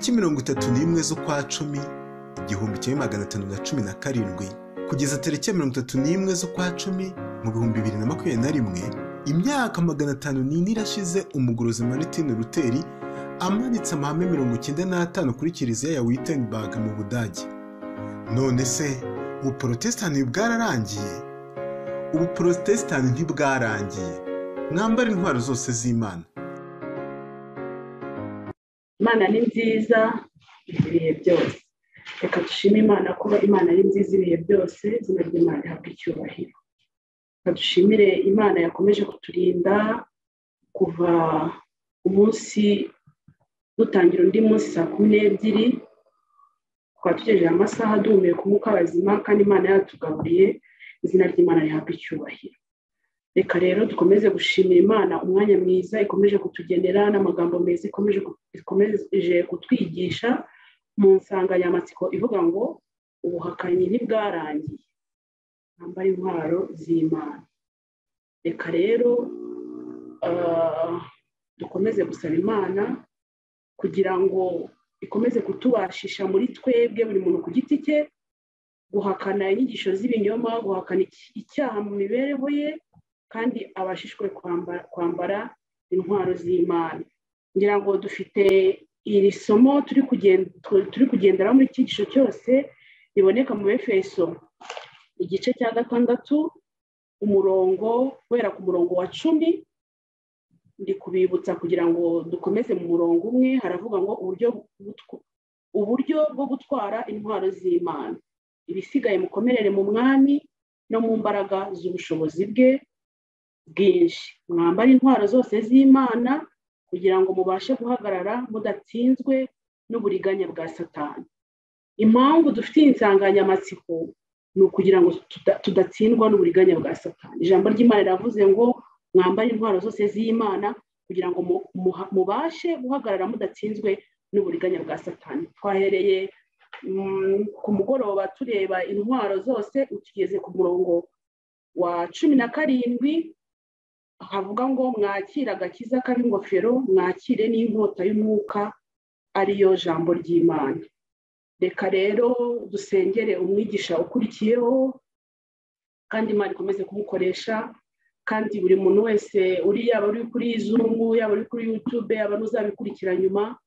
Tariki 31 z'ukwa 10 1517 kugeza tariki 31 z'ukwa 10 mu 2021, imyaka 504 irashize umugorozi Martin Luther amanitse amahame 95 kuri kiliziya ya Wittenberg mu Budage. None se ubuprotestani bwararangiye? Ubuprotestani ntibwarangiye. Mwambare intwaro zose z'Imana. Imana ni nziza ibihe byose. Reka dushime Imana kuba Imana ari nziza ibihe byose, izina ry'Imana rihabwe icyubahiro. Reka dushimire Imana yakomeje kuturinda kuva umunsi dutangira undi munsi saa 12, twaba tugejeje amasaha duhumeka umwuka w'abazima, kandi Imana yatugaburiye, izina ry'Imana rihabwe icyubahiro. Reka rero dukomeze gushimira Imana umwanya mwiza ikomeje kutugenera n'amagambo meza ikomeje kutwigisha mu nsanganyamatsiko ivuga ngo ubuhakanyi ntibwarangiye, mwambare intwaro z'Imana. Reka rero dukomeze gusaba Imana kugira ngo ikomeze kutubashisha muri twebwe buri muntu ku giti cye guhakana inyigisho z'ibinyoma, guhakana icyaha mu mibereho ye, kandi abashishwe kwambara intwaro z'Imana. Ngira ngo dufite iri somo turi kugendera muri cyigisho cyose riboneka mu Efeso igice cya 6 umurongo wera ku murongo wa 10. Ndi kubibutsa kugira ngo dukomeze mu murongo umwe. Haravuga ngo uburyo bwo gutwara intwaro z'Imana, ibisigaye mukomerere mu mwami no mu mbaraga z'ubushobozi bwe bwinshi. Mwambare intwaro zose z'Imana kugira ngo mubashe guhagarara mudatsinzwe n'uburiganya bwa Satani. Impamvu dufite insanganyamatsiko ni ukugira ngo tudatsindwa n'uburiganya bwa Satani. Ijambo ry'Imana riravuze ngo mwambare intwaro zose z'Imana kugira ngo mubashe guhagarara mudatsinzwe n'uburiganya bwa Satani. Twahereye ku mugoroba tureba intwaro zose, tugeze ku murongo wa 17 havuga ngo mwakire agakiza k'ingofero, mwakire n'inkota y'umwuka ariyo jambo ry'Imana. Reka rero dusengere umwigisha ukurikiyeho, kandi Imana ikomeze kumukoresha, kandi buri muntu wese uri yaba uri kuri Zoom, yaba uri kuri YouTube, yaba n'uzabikurikira nyuma,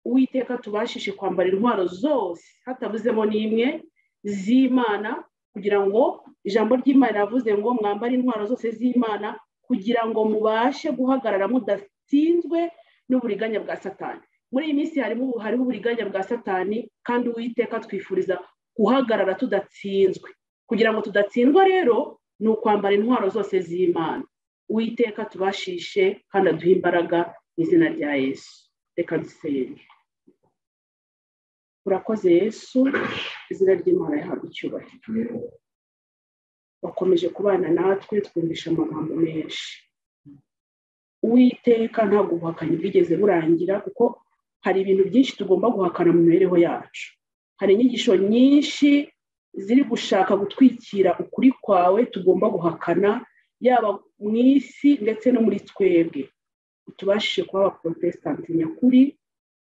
Uwiteka tubashishe kwambara intwaro zose hatabuzemo n'imwe z'Imana, kugira ngo ijambo ry'Imana riravuze ngo mwambare intwaro zose z'Imana kugira ngo mubashe guhagarara mudatsinzwe n'uburiganya bwa Satani. Muri iyi minsi hariho uburiganya bwa Satani, kandi Uwiteka twifuriza guhagarara tudatsinzwe. Kugira ngo tudatsindwa rero ni ukwambara intwaro zose z'Imana. Uwiteka tubashishe kandi aduhe imbaraga mu izina rya Yesu. Reka dusenge. Urakoze Yesu, izina ry'Imana rihabwe icyubahiro. Wakomeje kubana natwe, twumvisha amagambo menshi. Uwiteka ntabwo ubuhakanyi bwigeze burangira, kuko hari ibintu byinshi tugomba guhakana mu mibereho yacu. Hari inyigisho nyinshi ziri gushaka gutwikira ukuri kwawe tugomba guhakana, yaba mu isi ndetse no muri twebwe. Tubashije kuba abaprotestanti nyakuri,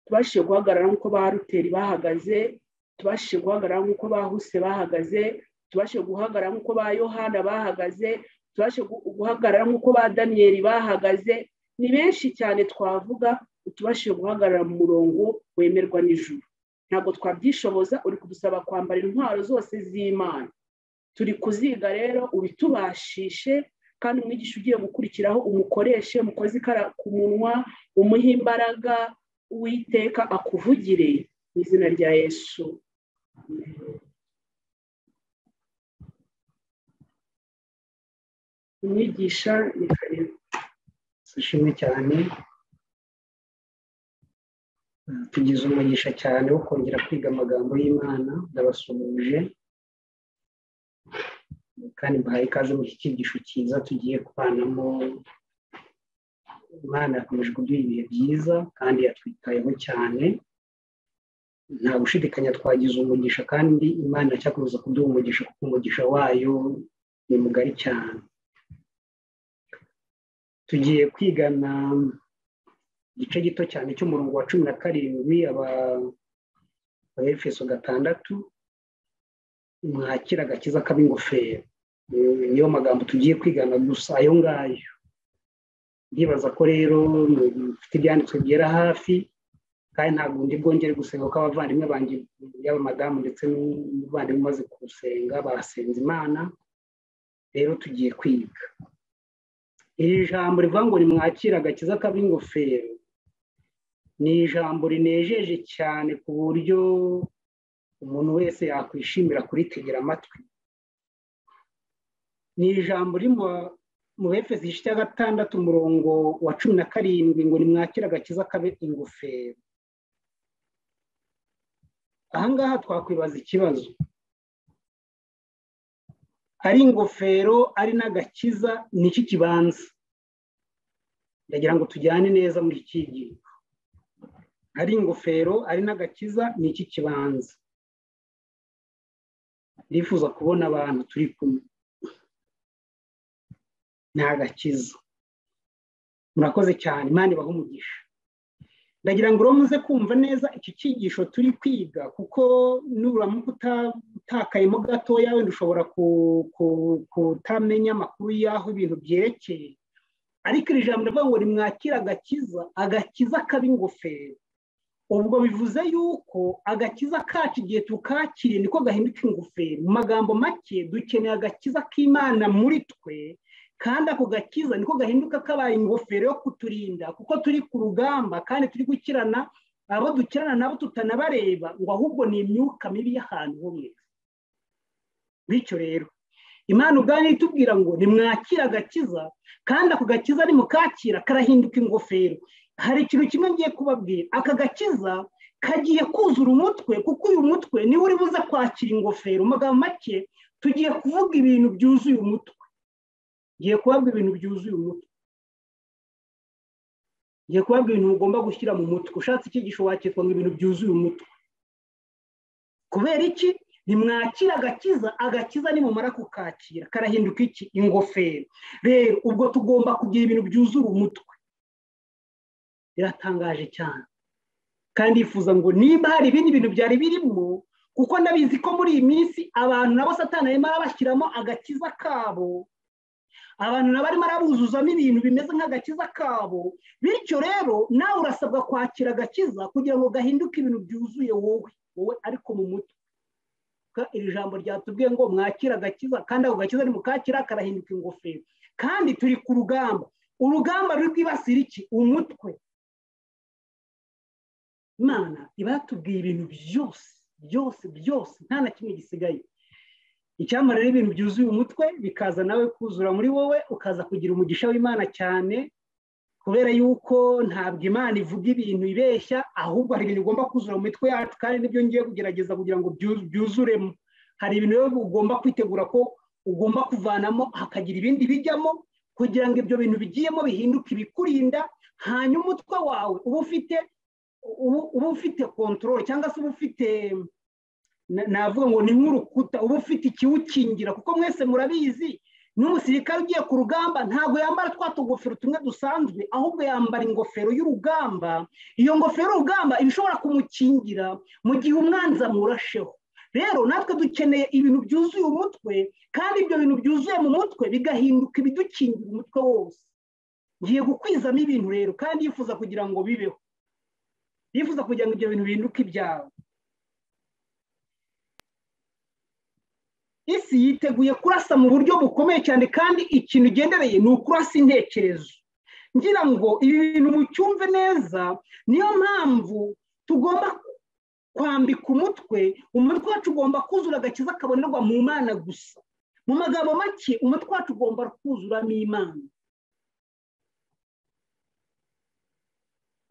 tubashije guhagarara nk'uko ba Luteri bahagaze, tubashije guhagarara nk'uko ba Huse bahagaze, tubashe guhagarara nk'uko ba Yohana bahagaze, tubashe guhagarara nk'uko ba Daniyeli bahagaze. Ni benshi cyane twavuga tubashe guhagarara mu murongo wemerwa n'ijuru. Ntabwo twabyishoboza, uri kudusaba kwambara intwaro zose z'Imana. Turi kuziga rero, ubitubashishe, kandi umwigisha ugiye gukurikiraho umukoreshe, umukoze ikara ku munwa, umuhe imbaraga, Uwiteka akuvugire mu izina rya Yesu. Amen. Umwigisha ni karibu. Dushimwe cyane, tugize umugisha cyane wo kongera kwiga amagambo y'Imana. Ndabasuhuje kandi mbahaye ikaze mu cyigisho cyiza tugiye kubanamo. Imana yakomeje kuduha ibihe byiza kandi yatwitayeho cyane, nta gushidikanya twagize umugisha, kandi Imana iracyakomeza kuduha umugisha kuko umugisha wayo ni mugari cyane. Tugiye kwigana Igice gito cyane cy'umurongo wa 17, Abefeso 6, mwakira agakiza kaba ingofero. Niyo magambo tugiye kwigana gusa ayo ngayo. Ndibaza ko rero mufite ibyanditswe byera hafi, kandi ntabwo ndi bwongere gusenga kuko abavandimwe banjye yaba madamu ndetse n'umuvandimwe umaze gusenga basenze Imana. Rero tugiye kwiga iri jambo rivuga ngo nimwakire agakiza kaba ingofero. Ni ijambo rinejeje cyane ku buryo umuntu wese yakwishimira kuritegera amatwi. Ni ijambo riri mu Befeso igice cya 6 umurongo wa 17 ngo nimwakire agakiza kabe ingofero. Aha ngaha twakwibaza ikibazo, ari ingofero ari n'agakiza niki kibanza? Ndagira ngo tujyane neza muri iki gihe. Ari ingofero ari n'agakiza niki kibanza? Ndifuza kubona abantu turi kumwe. Ni agakiza. Murakoze cyane, Imana ibahe umugisha. Ndagira ngo muze kumva neza iki cyigisho turi kwiga, kuko nuramuka utakayemo gatoya wenda ushobora kutamenya amakuru y'aho ibintu byerekeye. Ariko iri jambo rivuga ngo nimwakire agakiza, agakiza kaba ingofero. Ubwo bivuze yuko agakiza kacu igihe tukakiriye niko gahinduka ingofero. Mu magambo make, dukeneye agakiza k'Imana muri twe, kandi ako gakiza niko gahinduka kabaye ingofero yo kuturinda, kuko turi ku rugamba kandi turi gukirana abo dukirana nabo tutanabareba, ngo ahubwo ni imyuka mibi y'ahantu ho mwese. Bityo rero Imana ubwayo itubwira ngo nimwakire agakiza, kandi ako gakiza nimukakira karahinduka ingofero. Hari ikintu kimwe ngiye kubabwira, aka gakiza kagiye kuzura umutwe, kuko uyu mutwe niwe uri buze kwakira ingofero. Mu magambo make, tugiye kuvuga ibintu byuzuye umutwe. Ngiye kubabwira ibintu byuzuye umutwe. Ngiye kubabwira ibintu ugomba gushyira mu mutwe. Ushatse icyigisho wakitwa ngo ibintu byuzuye umutwe. Kubera iki? Nimwakira agakiza, agakiza nimumara kukakira karahinduka iki? Ingofero. Rero ubwo tugomba kugira ibintu byuzura umutwe. Biratangaje cyane. Kandi yifuza ngo niba hari ibindi bintu byari birimo, kuko ndabizi ko muri iyi minsi abantu nabo Satani arimo arabashyiramo agakiza kabo, abantu nabo arimo arabuzuzamo ibintu bimeze nk'agakiza kabo. Bityo rero nawe urasabwa kwakira agakiza kugira ngo gahinduke ibintu byuzuye wowe ariko mu mutwe. Iri jambo ryatubwiye ngo mwakira agakiza, kandi ako gakiza nimukakira karahinduka ingofero. Kandi turi ku rugamba, urugamba ruri bwibasira iki? Umutwe. Imana ibatubwiye ibintu byose byose byose, nta na kimwe gisigaye. Icyamara rero ibintu byuzuye umutwe bikaza nawe kuzura muri wowe, ukaza kugira umugisha w'Imana cyane, kubera yuko ntabwo Imana ivuga ibintu ibeshya, ahubwo hari ibintu ugomba kuzura mu mitwe yacu, kandi nibyo ngiye kugerageza kugira ngo byuzuremo. Hari ibintu rero ugomba kwitegura ko ugomba kuvanamo hakagira ibindi bijyamo, kugira ngo ibyo bintu bigiyemo bihinduke ibikurinda, hanyuma umutwe wawe uba ufite control, cyangwa se uba ufite, navuga ngo ni nk'urukuta, uba ufite ikiwukingira. Kuko mwese murabizi, n'umusirikare ugiye ku rugamba ntabwo yambara twa tugofero tumwe dusanzwe, ahubwo yambara ingofero y'urugamba. Iyo ngofero y'urugamba iba ishobora kumukingira mu gihe umwanzi amurasheho. Rero natwe dukeneye ibintu byuzuye umutwe, kandi ibyo bintu byuzuye mu mutwe bigahinduka ibidukingira umutwe wose. Ngiye gukwizamo ibintu rero, kandi yifuza kugira ngo bibeho, yifuza kugira ngo ibyo bintu bihinduke ibyawe. Isi yiteguye kurasa mu buryo bukomeye cyane, kandi ikintu ugendereye ni ukurasa intekerezo. Ngira ngo ibi bintu mucyumve neza, niyo mpamvu tugomba kwambika umutwe. Umutwe wacu ugomba kuzura agakiza kabonerwa mu Mana gusa. Mu magambo make, umutwe wacu ugomba kuzuramo Imana.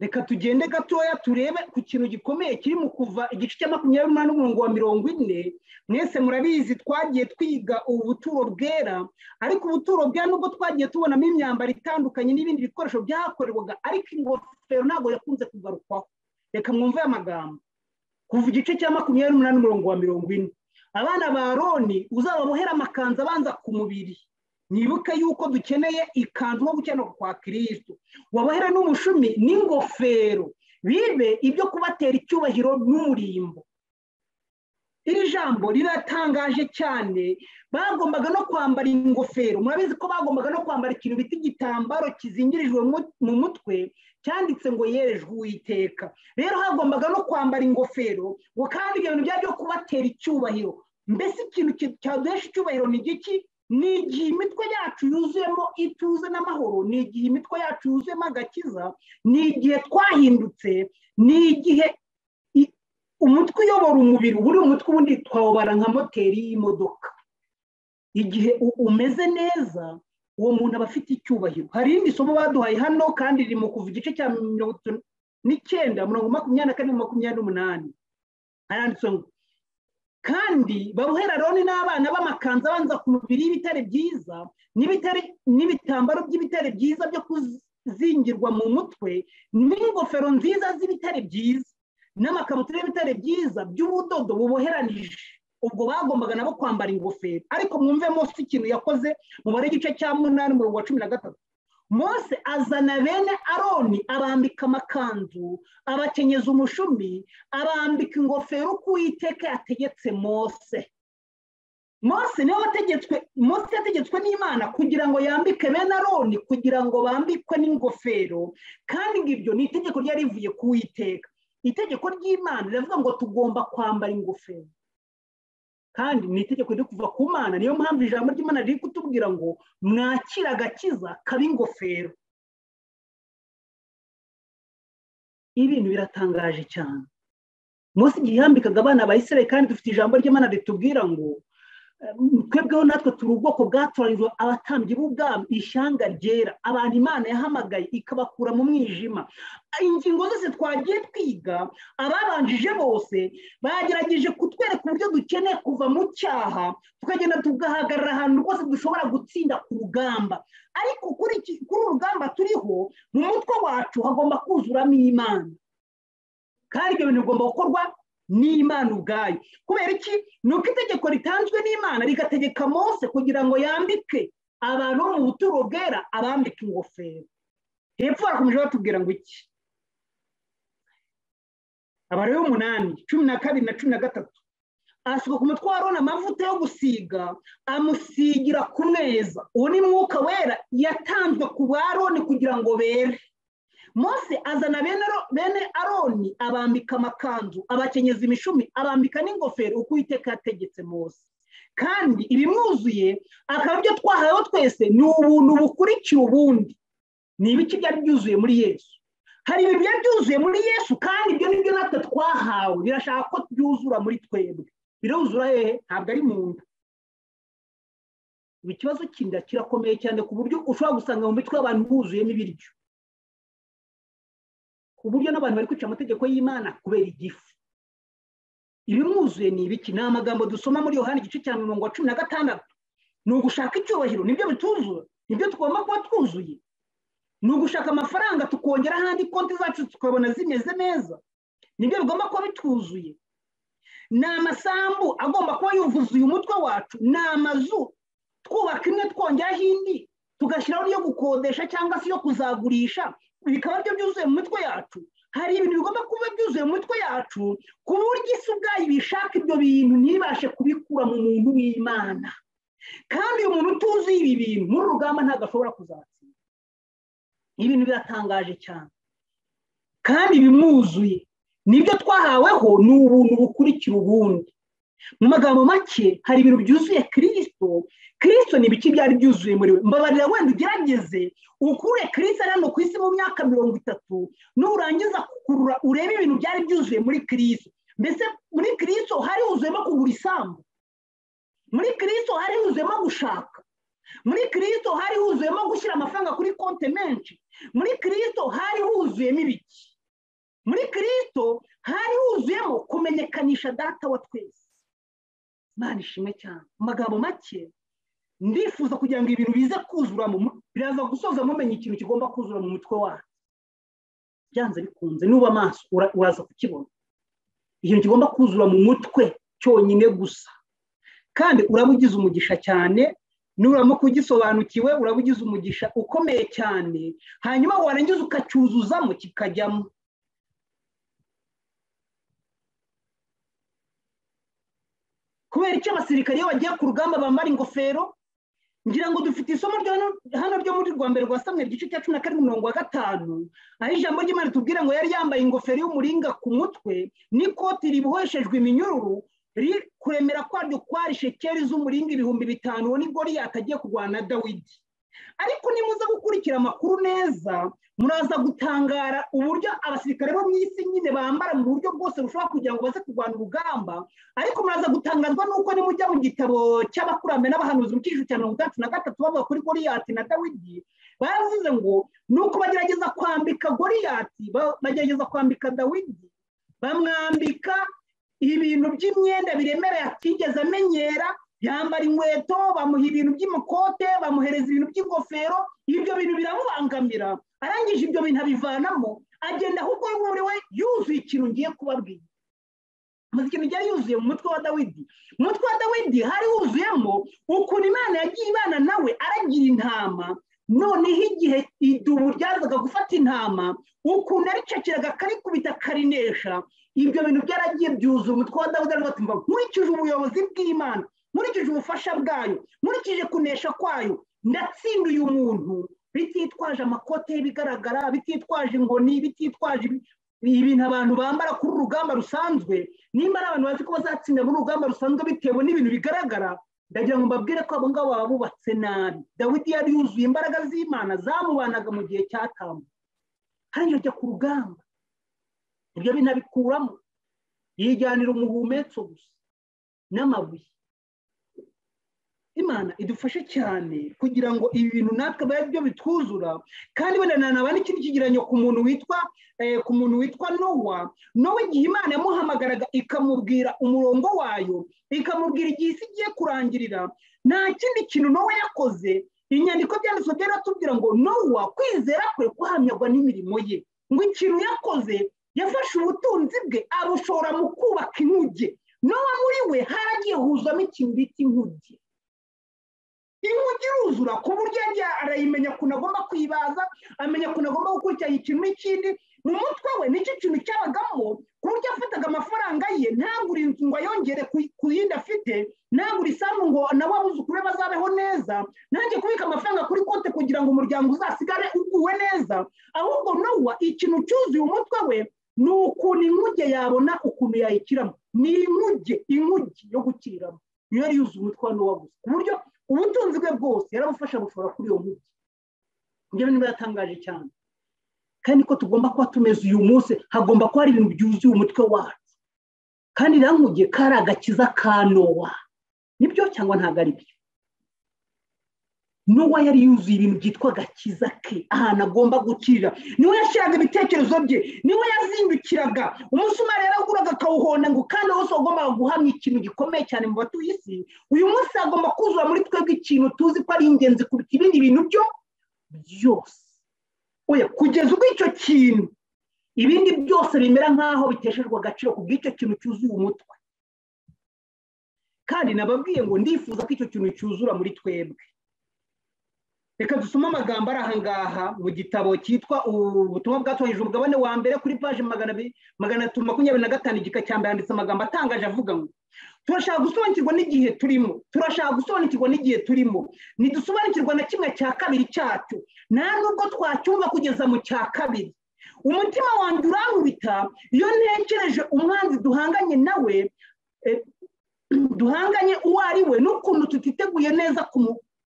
Reka tugende gatoya turebe ku kintu gikomeye kiri mu Kuva igice cya 28 umurongo wa 40. Mwese murabizi twagiye twiga ubu buturo bwera, ariko ubuturo bwera nubwo twagiye tubonamo imyambaro itandukanye n'ibindi bikoresho byahakorerwaga, ariko ingofero ntabwo yakunze kugarukwaho. Reka mwumve aya magambo. Kuva igice cya 28 umurongo wa 40. Abana ba Aroni uzababohera amakanzu abanza ku mubiri, Nibuke yuko dukeneye ikanzu nko gukiranuka kwa Kristo, wabohera n'umushumi n'ingofero, bibe ibyo kubatera icyubahiro n'umurimbo. Iri jambo riratangaje cyane. Bagombaga no kwambara ingofero. Murabizi ko bagombaga no kwambara ikintu bita igitambaro kizingirijwe mu mutwe cyanditse ngo yerejwe Uwiteka. Rero hagombaga no kwambara ingofero, ngo kandi ibyo bintu byari byo kubatera icyubahiro. Mbese ikintu cyaduhesha icyubahiro ni igiki? Ni igihe imitwe yacu yuzuyemo ituze n'amahoro, ni igihe imitwe yacu yuzuyemo agakiza, ni igihe twahindutse, ni igihe umutwe uyobora umubiri. Buri umutwe ubundi twawubara nka moteri y'imodoka. Igihe umeze neza, uwo muntu aba afite icyubahiro. Hari irindi somo baduhaye hano kandi riri mu Kuva igice cya 39 mirongo 24 28. Haranditse ngo kandi babohera Aroni n'abana b'amakanzu abanza ku mubiri y'ibitare byiza n'ibitambaro by'ibitare byiza byo kuzingirwa mu mutwe, n'ingofero nziza z'ibitare byiza, n'amakabutura y'ibitare byiza by'ubudodo buboheranije. Ubwo bagombaga nabo kwambara ingofero. Ariko mwumve Mose ikintu yakoze mubare igice cya 8 umurongo wa 13. Mose azana bene Aroni abambika amakanzu, abakenyeza umushumi, abambika ingofero uko Uwiteka yategetse Mose. Mose niwe wategetswe, Mose yategetswe n'Imana kugira ngo yambike bene Aroni kugira ngo bambikwe n'ingofero, kandi ngibyo ni itegeko ryari rivuye ku Uwiteka. Itegeko ry'Imana riravuga ngo tugomba kwambara ingofero, kandi ni itegeko riri kuva ku Mana. Niyo mpamvu ijambo ry'Imana riri kutubwira ngo mwakire agakiza kaba ingofero. Ibintu biratangaje cyane. Mose igihe yambikaga abana ba Isirayeli, kandi dufite ijambo ry'Imana ritubwira ngo twebweho natwe turi ubwoko bwatoranijwe, abatambyi b'ubwami, ishyanga ryera, abantu Imana yahamagaye ikabakura mu mwijima. Ingingo zose twagiye twiga, ababanjije bose bagerageje kutwereka uburyo dukeneye kuva mu cyaha, tukagenda tugahagarara ahantu rwose dushobora gutsinda ku rugamba. Ariko kuri uru rugamba turiho, mu mutwe wacu hagomba kuzuramo Imana, kandi ibyo bintu bigomba gukorwa n'Imana ubwayo. Kubera iki? Ni uko itegeko ritanzwe n'Imana rigategeka Mose kugira ngo yambike abantu bo mu buturo bwera, abambike ingofero. Hepfo barakomeje batubwira ngo iki? Abalewi 8 12 na 13. Asuka ku mutwe wa Aroni amavuta yo gusiga, amusigira ku meza. Uwo ni Mwuka Wera yatanzwe ku ba Aroni kugira ngo bere. Mose azana bene Aroni abambika amakanzu, abakenyeza imishumi, abambika n'ingofero uko Uwiteka yategetse Mose. Kandi ibimwuzuye akaba ibyo twahawe twese ni ubuntu bukurikira ubundi. Ni ibiki byari byuzuye muri Yesu? Hari ibintu byari byuzuye muri Yesu, kandi ibyo nibyo natwe twahawe. Birashaka ko byuzura muri twebwe. Biruzura hehe? Ntabwo ari mu nda. Ikibazo cy'inda kirakomeye cyane ku buryo ushobora gusanga mu mitwe y'abantu buzuyemo ibiryo, ku buryo n'abantu bari kwica amategeko y'Imana kubera igifu. Ibimwuzuye ni ibiki? Ni amagambo dusoma muri Yohana igice cya 16. Ni ugushaka icyubahiro, nibyo bituzura, nibyo tugomba kuba twuzuye. Ni ugushaka amafaranga tukongera ahandi konti zacu tukabona zimeze neza, nibyo bigomba kuba bituzuye. Ni amasambu agomba kuba yuvuzuye umutwe wacu, ni amazu twubaka imwe twongeraho indi, tugashyiraho iyo gukodesha cyangwa se iyo kuzagurisha, bikaba byo byuzuye mu mitwe yacu. Hari ibintu bigomba kuba byuzuye mu mitwe yacu ku buryo isi ubwayo ibishaka ibyo bintu ntibashe kubikura mu muntu w'Imana. Kandi uyu muntu utuzuye ibi bintu muri rugamba ntabwo ashobora kuzatsinda. Ibintu biratangaje cyane, kandi bimwuzuye nibyo twahaweho ni ubuntu bukurikira ubundi. Mu magambo make, hari ibintu byuzuye Kristo. Kristo ni ibiki byari byuzuye muri we? Mbabarira wenda ugerageze ukure Kristo hano ku isi mu myaka 30, nurangiza kukurura urebe ibintu byari byuzuye muri Kristo. Mbese muri Kristo hari huzuyemo kugura isambu, muri Kristo hari huzuyemo gushaka, muri Kristo hari huzuyemo gushyira amafaranga kuri konti menshi, muri Kristo hari huzuyemo ibiki? Muri Kristo hari huzuyemo kumenyekanisha data wa twese. Imana ishimwe cyane. Mu magambo make, ndifuza kugira ngo ibintu bize kuzura, biraza gusoza mumenye ikintu kigomba kuzura mu mutwe wacu. Byanze bikunze nuba amaso uraza kukibona. Ikintu kigomba kuzura mu mutwe cyonyine gusa, kandi uraba ugize umugisha cyane. Nuramuka ugisobanukiwe uraba ugize umugisha ukomeye cyane, hanyuma warangiza ukacyuzuzamo kikajyamo. Kubera icyo abasirikare iyo bagiye ku rugamba bambara ingofero, ngira ngo dufite isomo hano ryo muri rwa mbere rwa Samweli igice cya 17 umurongo wa 5, aho ijambo ry'Imana ritubwira ngo yari yambaye ingofero y'umuringa ku mutwe n'ikoti riboheshejwe iminyururu, kuremera kwaryo kwari shekeli z'umuringa 5000. Uwo ni Goliyati agiye kurwana na Dawidi. Ariko nimuza gukurikira amakuru neza, muraza gutangara uburyo abasirikare bo mu isi nyine bambara mu buryo bwose bushobora kugira ngo baze kurwana urugamba. Ariko muraza gutangazwa nuko nimujya mu gitabo cy'abakurambere n'abahanuzi mu cyiciro cya 63 bavuga kuri Goliyati na Dawidi, baravuze ngo nuko bagerageza kwambika Goliyati, bagerageza kwambika Dawidi, bamwambika ibintu by'imyenda biremereye atigeze amenyera, yambara inkweto, bamuha ibintu by'amakote, bamuhereza ibintu by'ingofero, ibyo bintu biramubangamira. Arangije ibyo bintu abivanamo, agenda ahubwo muri we yuzuye ikintu ngiye kubabwira. Muzi ikintu cyari yuzuye mu mutwe wa Dawidi? Mu mutwe wa Dawidi hari huzuyemo ukuntu Imana yagiye ibana nawe aragira intama. Noneho igihe idubu ryazaga gufata intama, ukuntu aricakiraga akarikubita akarinesha, ibyo bintu byaragiye byuzura umutwe wa Dawidi. Aravuga ati nkurikije ubuyobozi bw'Imana, nkurikije ubufasha bwayo, nkurikije kunesha kwayo, ndatsinda uyu muntu, bititwaje amakote y'ibigaragara, bititwaje inkoni, bititwaje ibintu abantu bambara kuri urugamba rusanzwe. Nimba ari abantu bazi ko bazatsinda muri urugamba rusanzwe bitewe n'ibintu bigaragara, ndagira ngo mbabwire ko abo ngabo baba bubatse nabi. Dawidi yari yuzuye imbaraga z'Imana zamubanaga mu gihe cyatambutse, hanyuma ajya ku rugamba, ibyo bintu abikuramo, yijyanira umuhumetso gusa n'amabuye. Imana idufashe cyane kugira ngo ibi bintu natwe abe byo bitwuzura. Kandi wenda nanaba n'ikindi kigereranyo ku muntu witwa Nowa. Nowa igihe Imana yamuhamagaraga ikamubwira umurongo wayo, ikamubwira igihe isi igiye kurangirira, nta kindi kintu Nowa yakoze. Inyandiko byanditswe byaratubwira ngo Nowa kwizera kwe kuhamyagwa n'imirimo ye. Ngo ikintu yakoze, yafashe ubutunzi bwe abushora mu kubaka inkuge. Nowa muri we haragiye huzamo ikintu bita inkuge. Inkuge iruzura ku buryo yagiye arayimenya ukuntu agomba kwibaza, amenya ukuntu agomba gukurikirana ikintu n'ikindi. Mu mutwe we nicyo kintu cyabagamo, ku buryo afataga amafaranga ye ntagure inzu ngo ayongere ku yindi afite, ntagure isambu ngo nawe abuzukuru be bazabeho neza, ntange kubika amafaranga kuri konti kugira ngo umuryango uzasigare uguwe neza. Ahubwo Nowa ikintu cyuzuye umutwe we ni ukuntu inkuge yabona ukuntu yayikiramo. Ni inkuge, inkuge yo gukiriramo niyo yari yuzuye umutwe wa Nowa gusa, ku buryo ubutunzi bwe bwose yarabufasha gushora kuri iyo nkuge. Ibyo bintu biratangaje cyane. Kandi ko tugomba kuba tumeze uyu munsi, hagomba kuba hari ibintu byuzuye umutwe wacu. Kandi iriya nkuge kari agakiza ka Nowa. Nibyo cyangwa ntabwo ari byo? Nowa yari yuzuye ibintu byitwa agakiza ke, ahantu agomba gukirira. Niwe yashyiraga ibitekerezo bye, niwe yazindukiraga. Umusumari yaraguraga akawuhonda ngo kandi wose wagombaga guhamya ikintu gikomeye cyane mu batuye isi. Uyu munsi agomba kuzura muri twebwe ikintu tuzi ko ari ingenzi kuruta ibindi bintu byo byose. Oya, kugeza ubwo icyo kintu ibindi byose bimera nk'aho biteshejwe agaciro ku bw'icyo kintu cyuzuye umutwe. Kandi nababwiye ngo ndifuza ko icyo kintu cyuzura muri twebwe. Reka dusome amagambo ari aha ngaha mu gitabo cyitwa Ubutumwa bwatoranijwe umugabane wa mbere kuri paji 325 igika cya mbere, handitse amagambo atangaje avuga ngo turashaka gusobanukirwa n'igihe turimo, turashaka gusobanukirwa n'igihe turimo, ntidusobanukirwa na kimwe cya kabiri cyacyo, nta nubwo twacyumva kugeza mu cya kabiri. Umutima wanjye urankubita iyo ntekereje umwanzi duhanganye nawe, duhanganye uwo ari we, n'ukuntu tutiteguye neza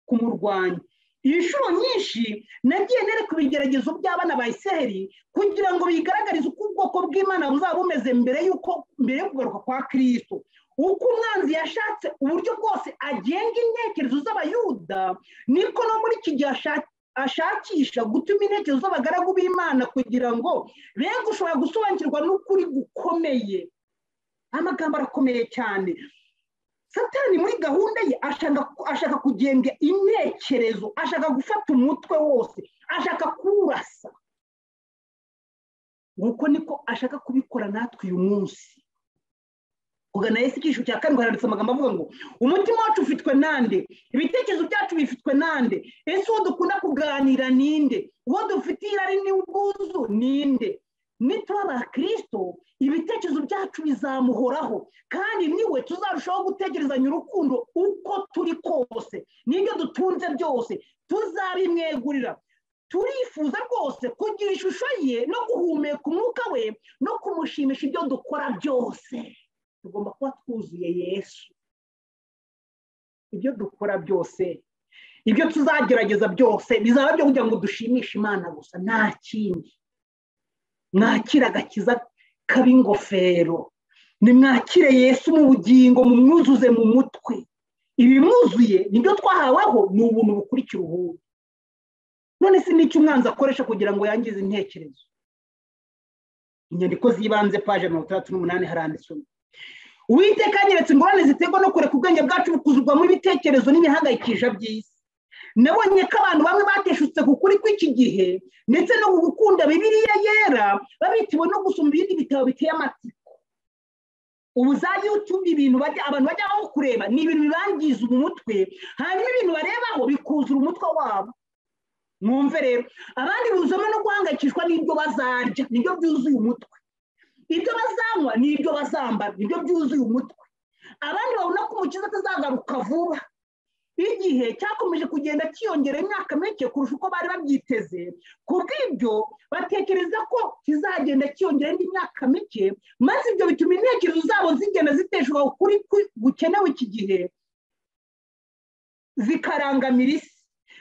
kumurwanya. Inshuro nyinshi nagiye nereka ibigeragezo by'abana ba Isiraheli kugira ngo bigaragarize uko ubwoko bw'Imana buzaba bumeze mbere y'uko mbere yo kugaruka kwa Kristo. Uko umwanzi yashatse uburyo bwose agenga intekerezo z'Abayuda, niko no muri iki gihe ashakisha gutuma intekerezo z'abagaragu b'Imana kugira ngo be gushobora gusobanukirwa n'ukuri gukomeye. Amagambo arakomeye cyane. Satani muri gahunda ye ashaka kugenga intekerezo, ashaka gufata umutwe wose, ashaka kurasa. Nguko niko ashaka kubikora natwe uyu munsi. Kugana Yesu icyiciro cya karindwi haranditse amagambo avuga ngo umutima wacu ufitwe nande, ibitekerezo byacu bifitwe nande, ese uwo dukunda kuganira ninde, uwo dufitiye irari n'ubwuzu ninde? Nituba abakristo ibitekerezo byacu bizamuhoraho, kandi niwe tuzarushaho gutekerezanya urukundo uko turi kose, n'ibyo dutunze byose tuzabimwegurira. Turifuza rwose kugira ishusho ye no guhumeka umwuka we no kumushimisha ibyo dukora byose. Tugomba kuba twuzuye Yesu. Ibyo dukora byose, ibyo tuzagerageza byose bizaba byo kugira ngo dushimishe Imana gusa, nta kindi. Mwakire agakiza k'ab'ingofero, nimwakire Yesu mu bugingo, mumwuzuze mu mutwe. Ibimwuzuye nibyo twahaweho, ni ubuntu bukurikira ubuntu. None se n'icyo umwanzi akoresha kugira ngo yangize intekerezo? Inyandiko z'ibanze paje 68 haranditswe: Uwiteka anyeretse ingorane ziterwa no kureka ubwenge bwacu bukuzurwamo ibitekerezo n'imihangayikisha by'isi. Nabonye ko abantu bamwe bateshutse ku kuri kw'iki gihe ndetse no gukunda Bibiliya yera, babitiwe no gusoma ibindi bitabo biteye amatsiko. Ubu za YouTube ibintu abantu bajyaho kureba ni ibintu bibangiza umutwe, hanyuma ibintu barebaho bikuzura umutwe wabo. Mwumve rero, abandi buzamo no guhangayikishwa n'ibyo bazarya, nibyo byuzuye umutwe. Ibyo bazanywa n'ibyo bazambara, nibyo byuzuye umutwe. Abandi babona ko umukiza atazagaruka vuba. Igihe cyakomeje kugenda cyiyongera imyaka mike kurusha uko bari babyiteze, kubw'ibyo batekereza ko kizagenda cyiyongera indi myaka mike, maze ibyo bituma intekerezo zabo zigenda ziteshwa ukuri gukenewe iki gihe, zikarangamira isi.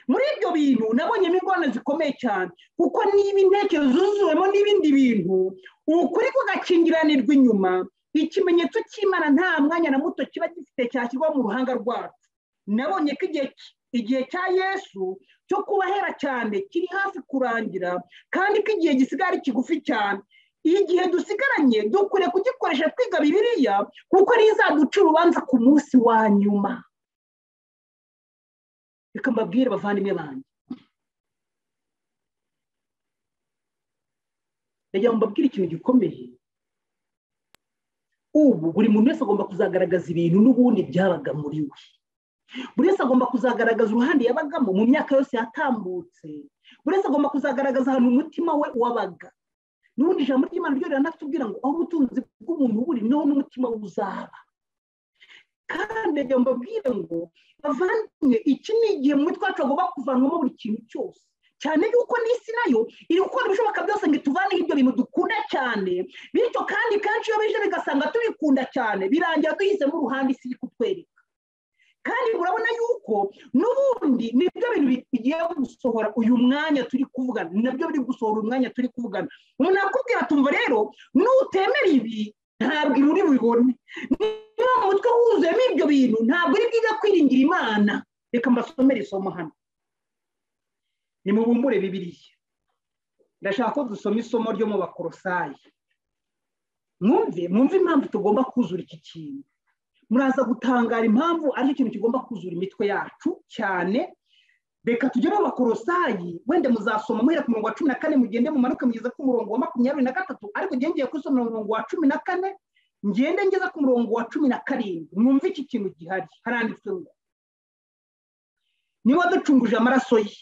Muri ibyo bintu nabonyemo ingorane zikomeye cyane, kuko niba intekerezo zuzuwemo n'ibindi bintu, ukuri kugakingiranirwa inyuma, ikimenyetso cy'Imana nta mwanya na muto kiba gifite cyashyirwa mu ruhanga rwacu. Nabonye ko igihe cya Yesu cyo kubahera cyane kiri hafi kurangira, kandi ko igihe gisigaye ari kigufi cyane. Igihe dusigaranye dukwiriye kugikoresha twiga Bibiliya, kuko ariyo izaduca urubanza ku munsi wa nyuma. Reka mbabwire bavandimwe banjye, ndagira ngo mbabwire ikintu gikomeye. Ubu buri muntu wese agomba kuzagaragaza ibintu n'ubundi byabaga muri we. Buri wese agomba kuzagaragaza uruhande yabagamo mu myaka yose yatambutse. Buri wese agomba kuzagaragaza ahantu umutima we wabaga. N'ubundi ijambo ry'Imana ryo riranatubwira ngo aho ubutunzi bw'umuntu buri niho n'umutima we uzaba. Kandi ndagira ngo mbabwire ngo bavandimwe, iki ni igihe mu mitwe yacu hagomba kuvanwamo buri kintu cyose, cyane yuko n'isi nayo iri gukora ibishoboka byose ngo ituvaneho ibyo bintu dukunda cyane. Bityo kandi kenshi iyo bije bigasanga tubikunda cyane, birangira duhisemo uruhande isi iri kutwereka. Kandi murabona yuko n'ubundi nibyo bintu bigiye gusohora uyu mwanya turi kuvugana, nabyo biri gusohora uyu mwanya turi kuvugana. Umuntu akubwira tumva rero nutemera ibi ntabwo uri bubibone. Niba mu mutwe wuzuyemo ibyo bintu ntabwo uri bwiga kwiringira Imana. Reka mbasomere isomo hano, nimubumbure Bibiliya. Ndashaka ko dusoma isomo ryo mu Bakolosayi. Mwumve impamvu tugomba kuzura iki kintu. Muraza gutangara impamvu aricyo kintu kigomba kuzura imitwe yacu cyane. Reka tujye mu Bakolosayi, wenda muzasoma muhera ku murongo wa 14 mugende mumanuke mugeze ku murongo wa 23, ariko ngiye gusoma umurongo wa 14 ngende ngeza ku murongo wa 17. Mwumve iki kintu gihari. Haranditswe ngo niba ducunguje amaraso ye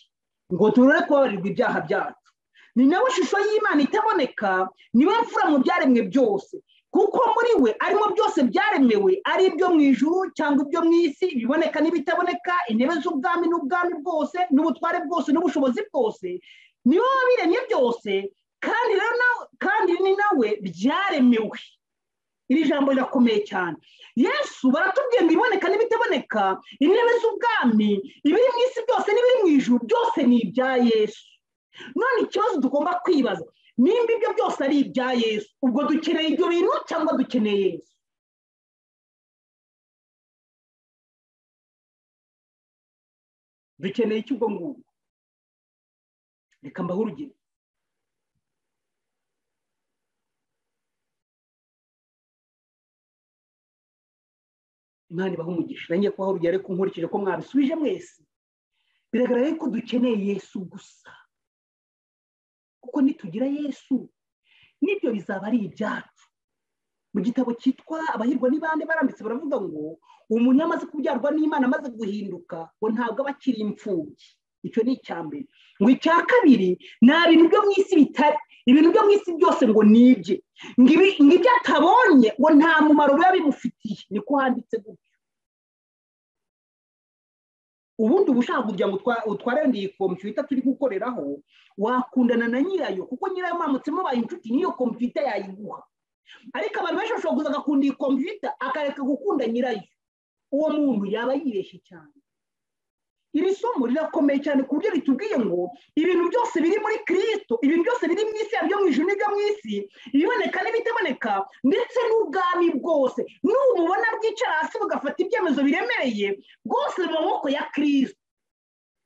ngo turore kubabarirwa ibyaha byacu, ni nawe ishusho y'Imana itaboneka, niwe mfura mu byaremwe byose, kuko muri we arimo byose byaremewe, ari ibyo mu ijuru cyangwa ibyo mu isi, ibiboneka n'ibitaboneka, intebe z'ubwami n'ubwami bwose n'ubutware bwose n'ubushobozi bwose, niwe wabiremye byose, kandi rero kandi ni nawe byaremewe. Iri jambo rirakomeye cyane. Yesu baratubwiye ngo iboneka n'ibitaboneka, intebe z'ubwami, ibiri mu isi byose n'ibiri mu ijuru byose ni ibya Yesu. None ikibazo tugomba kwibaza, nimba ibyo byose ari ibya Yesu, ubwo dukeneye ibyo bintu cyangwa dukeneye Yesu? Dukeneye iki ubwo ngubwo? Reka mbahe urugero. Imana ibahe umugisha. Ngiye kubaha urugero ariko nkurikije ko mwabisubije mwese. Biragaragara ko dukeneye Yesu gusa, kuko nitugira Yesu nibyo bizaba ari ibyacu. Mu gitabo cyitwa Abahirwa ni bande baranditse baravuga ngo umuntu iyo amaze kubyarwa n'Imana amaze guhinduka ngo ntabwo aba akiri imfubyi. Icyo ni icya mbere. Ngo icya kabiri, nta bintu byo mu isi bitari ibintu byo mu isi byose ngo ni ibye, ngo ibyo atabonye ngo nta mumaro biba bimufitiye. Niko handitse gutyo. Ubundi uba ushaka kugira ngo utware iyi kompiyuta turi gukoreraho, wakundana na nyirayo, kuko nyirayo mwamutse mubaye inshuti n'iyo kompiyuta yayiguha. Ariko abantu benshi bashobora kuza agakunda iyi kompiyuta akareka gukunda nyirayo. Uwo muntu yaba yibeshye cyane. Iri somo rirakomeye cyane ku buryo ritubwiye ngo ibintu byose biri muri Kristo, ibintu byose biri mu isi, byo mu ijuru n'ibyo mu isi, ibiboneka n'ibitaboneka, ndetse n'ubwami bwose n'ububona bwicara hasi bugafata ibyemezo biremereye, bwose mu maboko ya Kristo.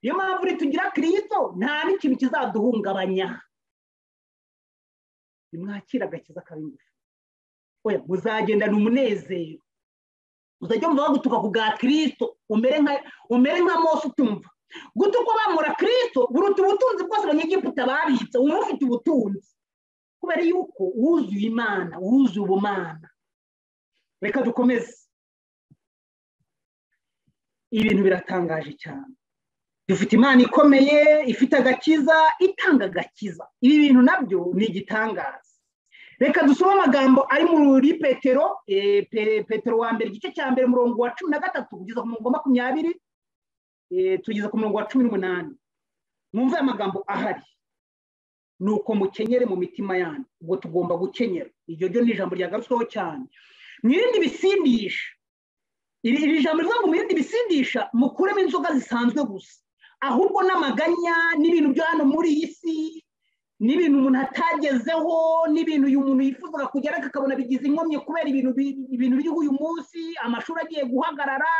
Niyo mpamvu nitugira Kristo nta n'ikintu kizaduhungabanya. Nimwakira agakiza kabingufu, oya, muzagendana umunezero. Uzajya umva bagutuka ku bwa Kristo, umere nka Mose utumva. Gutukwa bamura Kristo buruta ubutunzi bwose abanyegiputa babitse. Uba ufite ubutunzi kubera yuko wuzuye Imana, wuzuye ubumana. Reka dukomeze. Ibintu biratangaje cyane. Dufite Imana ikomeye, ifite agakiza, itanga agakiza. Ibi bintu nabyo ni igitangaza. Reka dusome amagambo ari muri Petero, Petero wa mbere igice cya mbere umurongo wa 13 kugeza ku murongo wa 20, tugeza ku murongo wa 18. Mwumve amagambo ahari. Nuko mukenyere mu mitima yanyu. Ubwo tugomba gukenyera. Iryo ryo ni ijambo ryagarutsweho cyane. Mwirinde ibisindisha. Iri jambo rivuga ngo mwirinde ibisindisha, mukuremo inzoga zisanzwe gusa, ahubwo n'amaganya n'ibintu byo hano muri iyi si, n'ibintu umuntu atagezeho, n'ibintu uyu muntu yifuzaga kugera akabona bigize inkomyi kubera ibintu biriho uyu munsi, amashuri agiye guhagarara,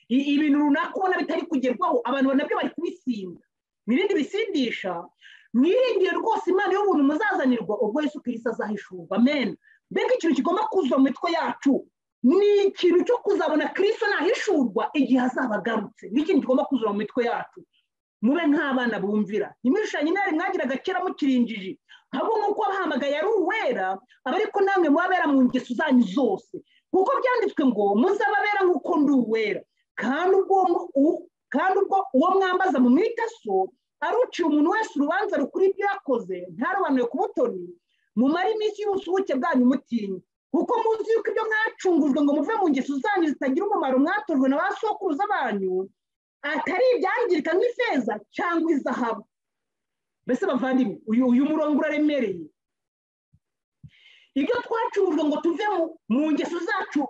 ibintu runaka ubona bitari kugerwaho, abantu nabyo bari kubisinda. Mwirinde ibisindisha, mwiringire rwose Imana y'ubuntu muzazanirwa ubwo Yesu Kristo azahishurwa. Amen. Mbega ikintu kigomba kuzura mu mitwe yacu ni ikintu cyo kuzabona Kristo nahishurwa igihe azaba agarutse. Ni ikintu kigomba kuzura mu mitwe yacu. Mube nk'abana bumvira. Ntimwishushanye intare mwagiraga kera mukirinjiji, ahubwo nk'uko wabahamagaye ari uwera, aba ariko namwe mubabera mu ngeso zanyu zose, kuko byanditswe ngo muzababera nk'uko ndi uwera. Kandi ubwo uwo mwambaza mu mwita so aruciye umuntu wese urubanza rukuri ibyo yakoze, ntarobanure ku butoni, mumare iminsi y'ubusuhuke bwanyu mutinya, kuko muzi yuko ibyo mwacungujwe ngo muve mu ngeso zanyu zitagira umumaro mwatojwe na ba sokuruza banyu, atari ibyangirika nk'ifeza cyangwa izahabu. Mbese bavandimwe, uyu murongo uraremereye. Ibyo twacungujwe ngo tuve mu ngeso zacu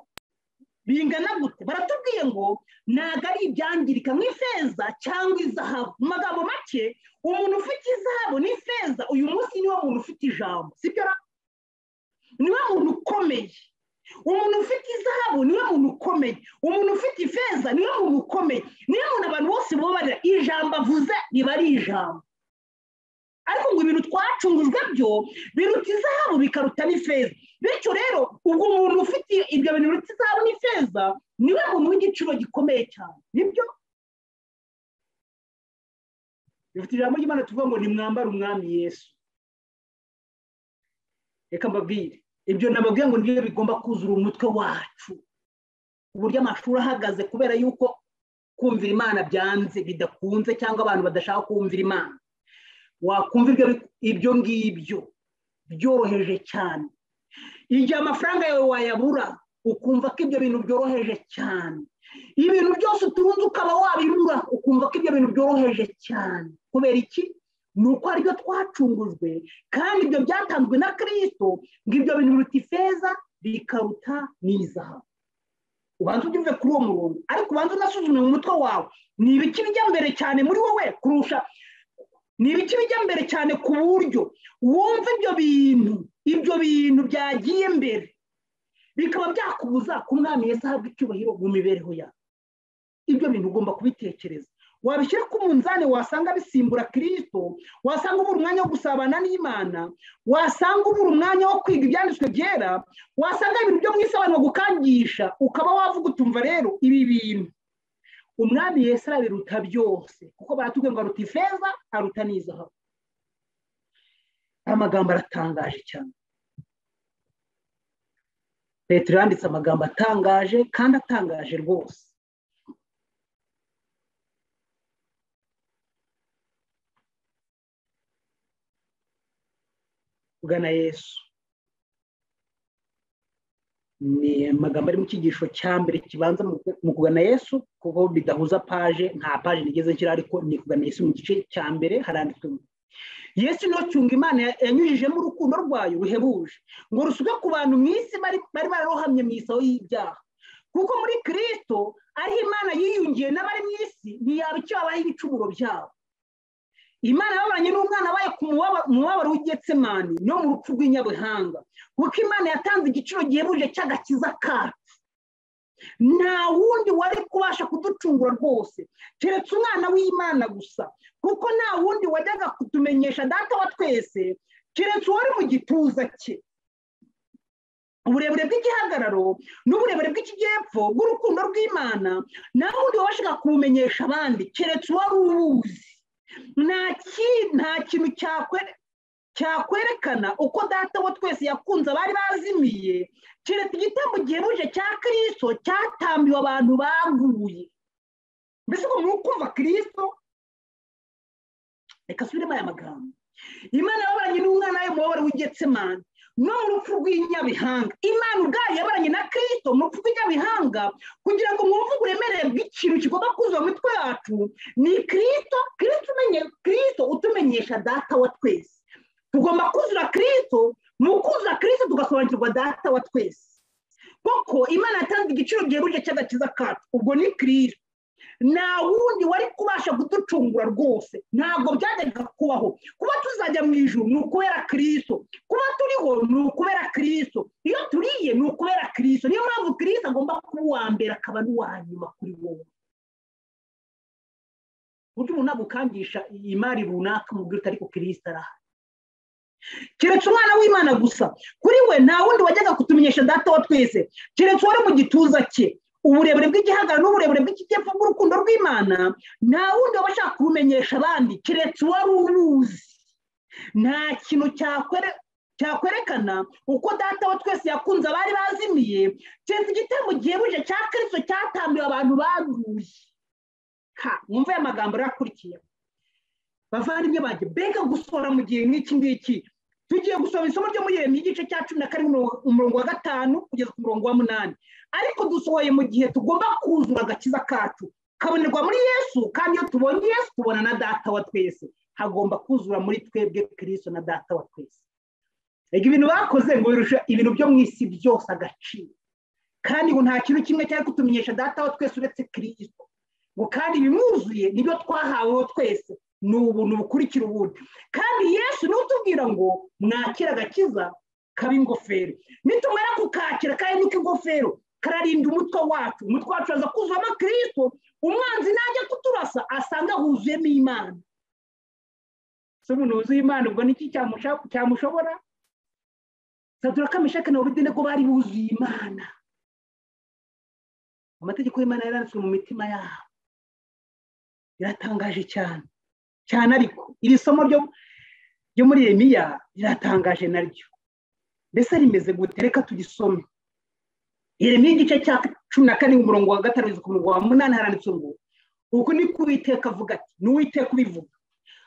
bingana gute? Baratubwiye ngo ntabwo ari ibyangirika nk'ifeza cyangwa izahabu. Mu magambo make, umuntu ufite izahabu n'ifeza uyu munsi niwe muntu ufite ijambo, sibyo ra? Niwe muntu ukomeye. Umuntu ufite izahabu niwe muntu ukomeye. Umuntu ufite ifeza niwe muntu ukomeye. Niwe muntu abantu bose bubarira ijambo avuze riba ari ijambo. Ariko ngo ibintu twacungujwe byo biruta izahabu bikaruta n'ifeza. Bityo rero ubwo umuntu ufite ibyo bintu biruta izahabu n'ifeza niwe muntu w'igiciro gikomeye cyane. Nibyo bifite ijambo ry'Imana tuvuga ngo nimwambare umwami Yesu. Reka mbabwire, ibyo nababwiye ngo nibyo bigomba kuzura umutwe wacu. Uburyo amashuri ahagaze kubera yuko kumvira Imana byanze bidakunze, cyangwa abantu badashaka kumvira Imana. Wakumva ibyo ngibyo byoroheje cyane. Igihe amafaranga yawe wayabura ukumva ko ibyo bintu byoroheje cyane. Ibintu byose utunze ukaba wabibura ukumva ko ibyo bintu byoroheje cyane. Kubera iki? Ni uko aribyo twacungujwe, kandi ibyo byatanzwe na Kristo, ngo ibyo bintu biruta ifeza bikaruta n'izahabu. Ubanza ubyumve kuri uwo murongo, ariko ubanza unasuzume mu mutwe wawe, ni ibiki bijya mbere cyane muri wowe kurusha, ni ibiki bijya mbere cyane ku buryo wumva ibyo bintu byagiye mbere bikaba byakubuza ku mwami Yesu ahabwa icyubahiro mu mibereho yawe. Ibyo bintu ugomba kubitekereza. Wabishyira ku munzani wasanga bisimbura Kristo, wasanga ubura umwanya wo gusabana n'Imana, wasanga ubura umwanya wo kwiga ibyanditswe byera, wasanga ibintu byo mu isi abantu bagukangisha, ukaba wavuga utumva rero ibi bintu umwami Yesu arabiruta byose, kuko baratubwiye ngo aruta ifeza aruta n'izahabu. Amagambo aratangaje cyane. Petero yanditse amagambo atangaje kandi atangaje rwose. Kugana Yesu ni amagambo ari mu cyigisho cya mbere kibanza mu kugana Yesu, kuko bidahuza paje, nta paje nigeze nshyira, ariko ni kugana Yesu mu gice cya mbere haranditswe Yesu niwe cyunga Imana yanyujijemo urukundo rwayo ruhebuje ngo rusuke ku bantu mu isi bari bararohamye mu isaho y'ibyaha, kuko muri Kristo ariho Imana yiyungiye n'abari mu isi, ntiyaba icyo yabaha ibicumuro byabo. Imana yababaranye n'umwana wayo ku mubabaro w'Igetsemani no mu rupfu rw'inyabuhanga, kuko Imana yatanze igiciro gihebuje cy'agakiza kacu. Nta wundi wari kubasha kuducungura rwose keretse umwana w'Imana gusa, kuko nta wundi wajyaga kutumenyesha data wa twese keretse uwari mu gituza cye. Uburebure bw'igihagararo n'uburebure bw'ikijyepfo bw'urukundo rw'Imana nta wundi wabashaga kubumenyesha abandi keretse uwari ubuzi. Nta kintu cyakwerekana uko data wa twese yakunze abari bazimiye keretse igitambo gihebuje cya Kristo cyatambiwe abantu baguye. Mbese ngo muri kumva Kristo? Reka asubiremo aya magambo. Imana yababaranye n'umwana wayo mu mubabaro w'Igetsemani no mu rupfu rw'inyabihanga. Imana ubwayo yabaranye na Kristo mu rupfu rw'inyabihanga kugira ngo mwumve uburemere bw'ikintu kigomba kuzuza mu mitwe yacu. Ni Kristo, Kristo utumenyesha data wa twese. Tugomba kuzura Kristo, mu kuzura Kristo tugasobanukirwa data wa twese. Koko Imana yatanze igiciro gihebuje cy'agakiza kacu, ubwo ni Kristo. Nta wundi wari kubasha kuducungura rwose, ntabwo byajyaga kubaho. Kuba tuzajya mu ijuru ni ukubera Kristo, kuba turiho ni ukubera Kristo, iyo turiye ni ukubera Kristo. Niyo mpamvu Kristo agomba kuba uwa mbere akaba n'uwa nyuma kuri wowe. Buryo umuntu agukangisha imari runaka umubwira uti ariko Kristo arahari. Keretse umwana w'Imana gusa, kuri we nta wundi wajyaga kutumenyesha data wa twese keretse uwari mu gituza cye. Uburebure bw'igihagararo n'uburebure bw'ikijyepfo bw'urukundo rw'Imana nta wundi wabasha kubumenyesha abandi keretse uwari ubuzi. Nta kintu cyakwerekana uko data wa twese yakunze abari bazimiye keretse igitambo gihebuje cya Kristo cyatambiwe abantu baguye. Mwumve aya magambo arakurikiye. Bavandimwe banjye, mbega gusohora mu gihe nk'iki ngiki. Tugiye gusoma isomo ryo muri Yeremiya igice cya 17 umurongo wa 5 kugeza ku murongo wa 8. Ariko dusohoye mu gihe tugomba kuzura agakiza kacu kabonerwa muri Yesu, kandi iyo tubonye Yesu tubona na data wa twese. Hagomba kuzura muri twebwe Kristo na data wa twese. Ega ibintu bakoze ngo birusha ibintu byo mu isi byose agaciro, kandi ngo nta kintu kimwe cyari kutumenyesha data wa twese uretse Kristo, ngo kandi bimwuzuye nibyo twahaweho twese, ni ubuntu bukurikira ubundi. Kandi Yesu niwe utubwira ngo mwakira agakiza kaba ingofero, nitumara kukakira kandi nuko ingofero kararinda umutwe wacu, umutwe wacu aza kuzuramo Kristo, umwanzi najya kuturasa asanga huzuyemo Imana. Se umuntu wuzuye Imana ubwo niki cyamushobora? Saduraka, Meshaki na Abedenego bari buzuye Imana. Amategeko y'Imana yaranditswe mu mitima yabo. Biratangaje cyane cyane, ariko iri somo ryo muri Yeremiya riratangaje naryo. Mbese rimeze gute? Reka tugisome. Yeremiya igice cya 14 umurongo wa 5 kugeza ku murongo wa 8 haranditswe ngo uku ni ko Uwiteka avuga ati, ni Uwiteka ubivuga,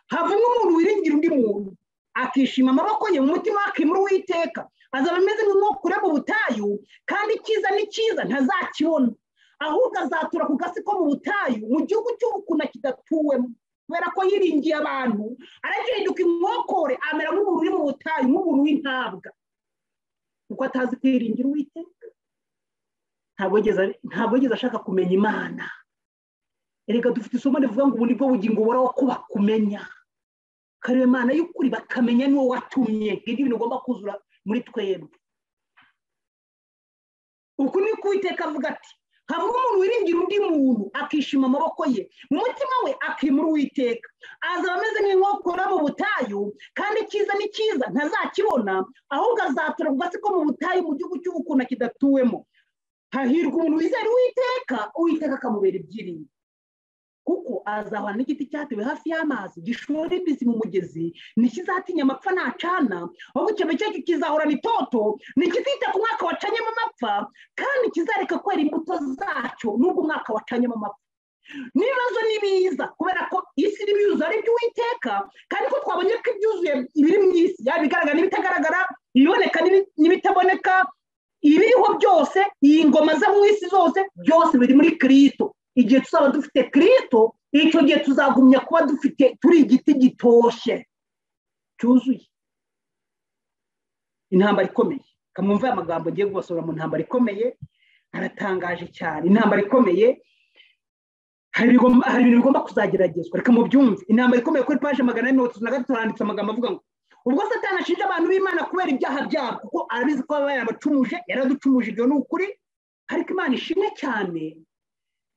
havumwe umuntu wiringira undi muntu akishima amaboko ye mu mutima akimura Uwiteka, azaba ameze nk'inkokore mu butayu, kandi icyiza ni cyiza ntazakibona, ahubwo azatura ku gasi ko mu butayu mu gihugu cy'ubukuna kidatuwemo. Kubera ko yiringiye abantu arahinduka inkokore, amera nk'umuntu uri mu butayu, nk'umuntu w'intabwa, kuko atazi kwiringira Uwiteka. Ntabwo yigeze ashaka kumenya Imana. Erega dufite isomo rivuga ngo ubu nibwo bugingo buhoraho ko bakumenya, kareba Imana y'ukuri bakamenya n'uwo watumye. Ngibyo ibintu ugomba kuzura muri twebwe. Uku ni ko Uwiteka avuga ati, havumwe umuntu wiringira undi muntu akishima amaboko ye mu mutima we akimura Uwiteka, azaba ameze nk'inkokora mu butayu, kandi icyiza ni cyiza ntazakibona, ahubwo azatura ku gasi ko mu butayu mu gihugu cy'ubukuna kidatuwemo. Hahirwa umuntu wizera Uwiteka, Uwiteka akamubera ibyiringiro. Kuko azahwana n'igiti cyatewe hafi y'amazi gishora imizi mu mugezi, ntikizatinya amapfa nacana, ahubwo ikibabi cyacyo kizahorana itoto, ntikizita ku mwaka wacanyemo amapfa, kandi kizareka kwera imbuto zacyo nubwo umwaka wacanyemo amapfa. N'ibibazo nibiza kubera ko isi n'ibyuzuye ari iby'Uwiteka, kandi ko twabonye ko ibyuzuye ibiri mu isi, yaba ibigaragara n'ibitagaragara, ibiboneka n'ibitaboneka, ibiriho byose, iyi ngoma zo mu isi zose, byose biri muri Kristo. Igihe tuzaba dufite Kristo, icyo gihe tuzagumya kuba dufite turi igiti gitoshye cyuzuye. Intambara ikomeye, kamwumva aya magambo ngiye kubasohora mu ntambara ikomeye, aratangaje cyane. Intambara ikomeye, hari ibintu bigomba kuzageragezwa, reka mubyumve. Intambara ikomeye kuri paje 433 handitse amagambo avuga ngo ubwo Satani ashinja abantu b'Imana kubera ibyaha byabo, kuko arabizi ko baba yarabacumuje, yaraducumuje, ibyo ni ukuri. Ariko Imana ishimwe cyane,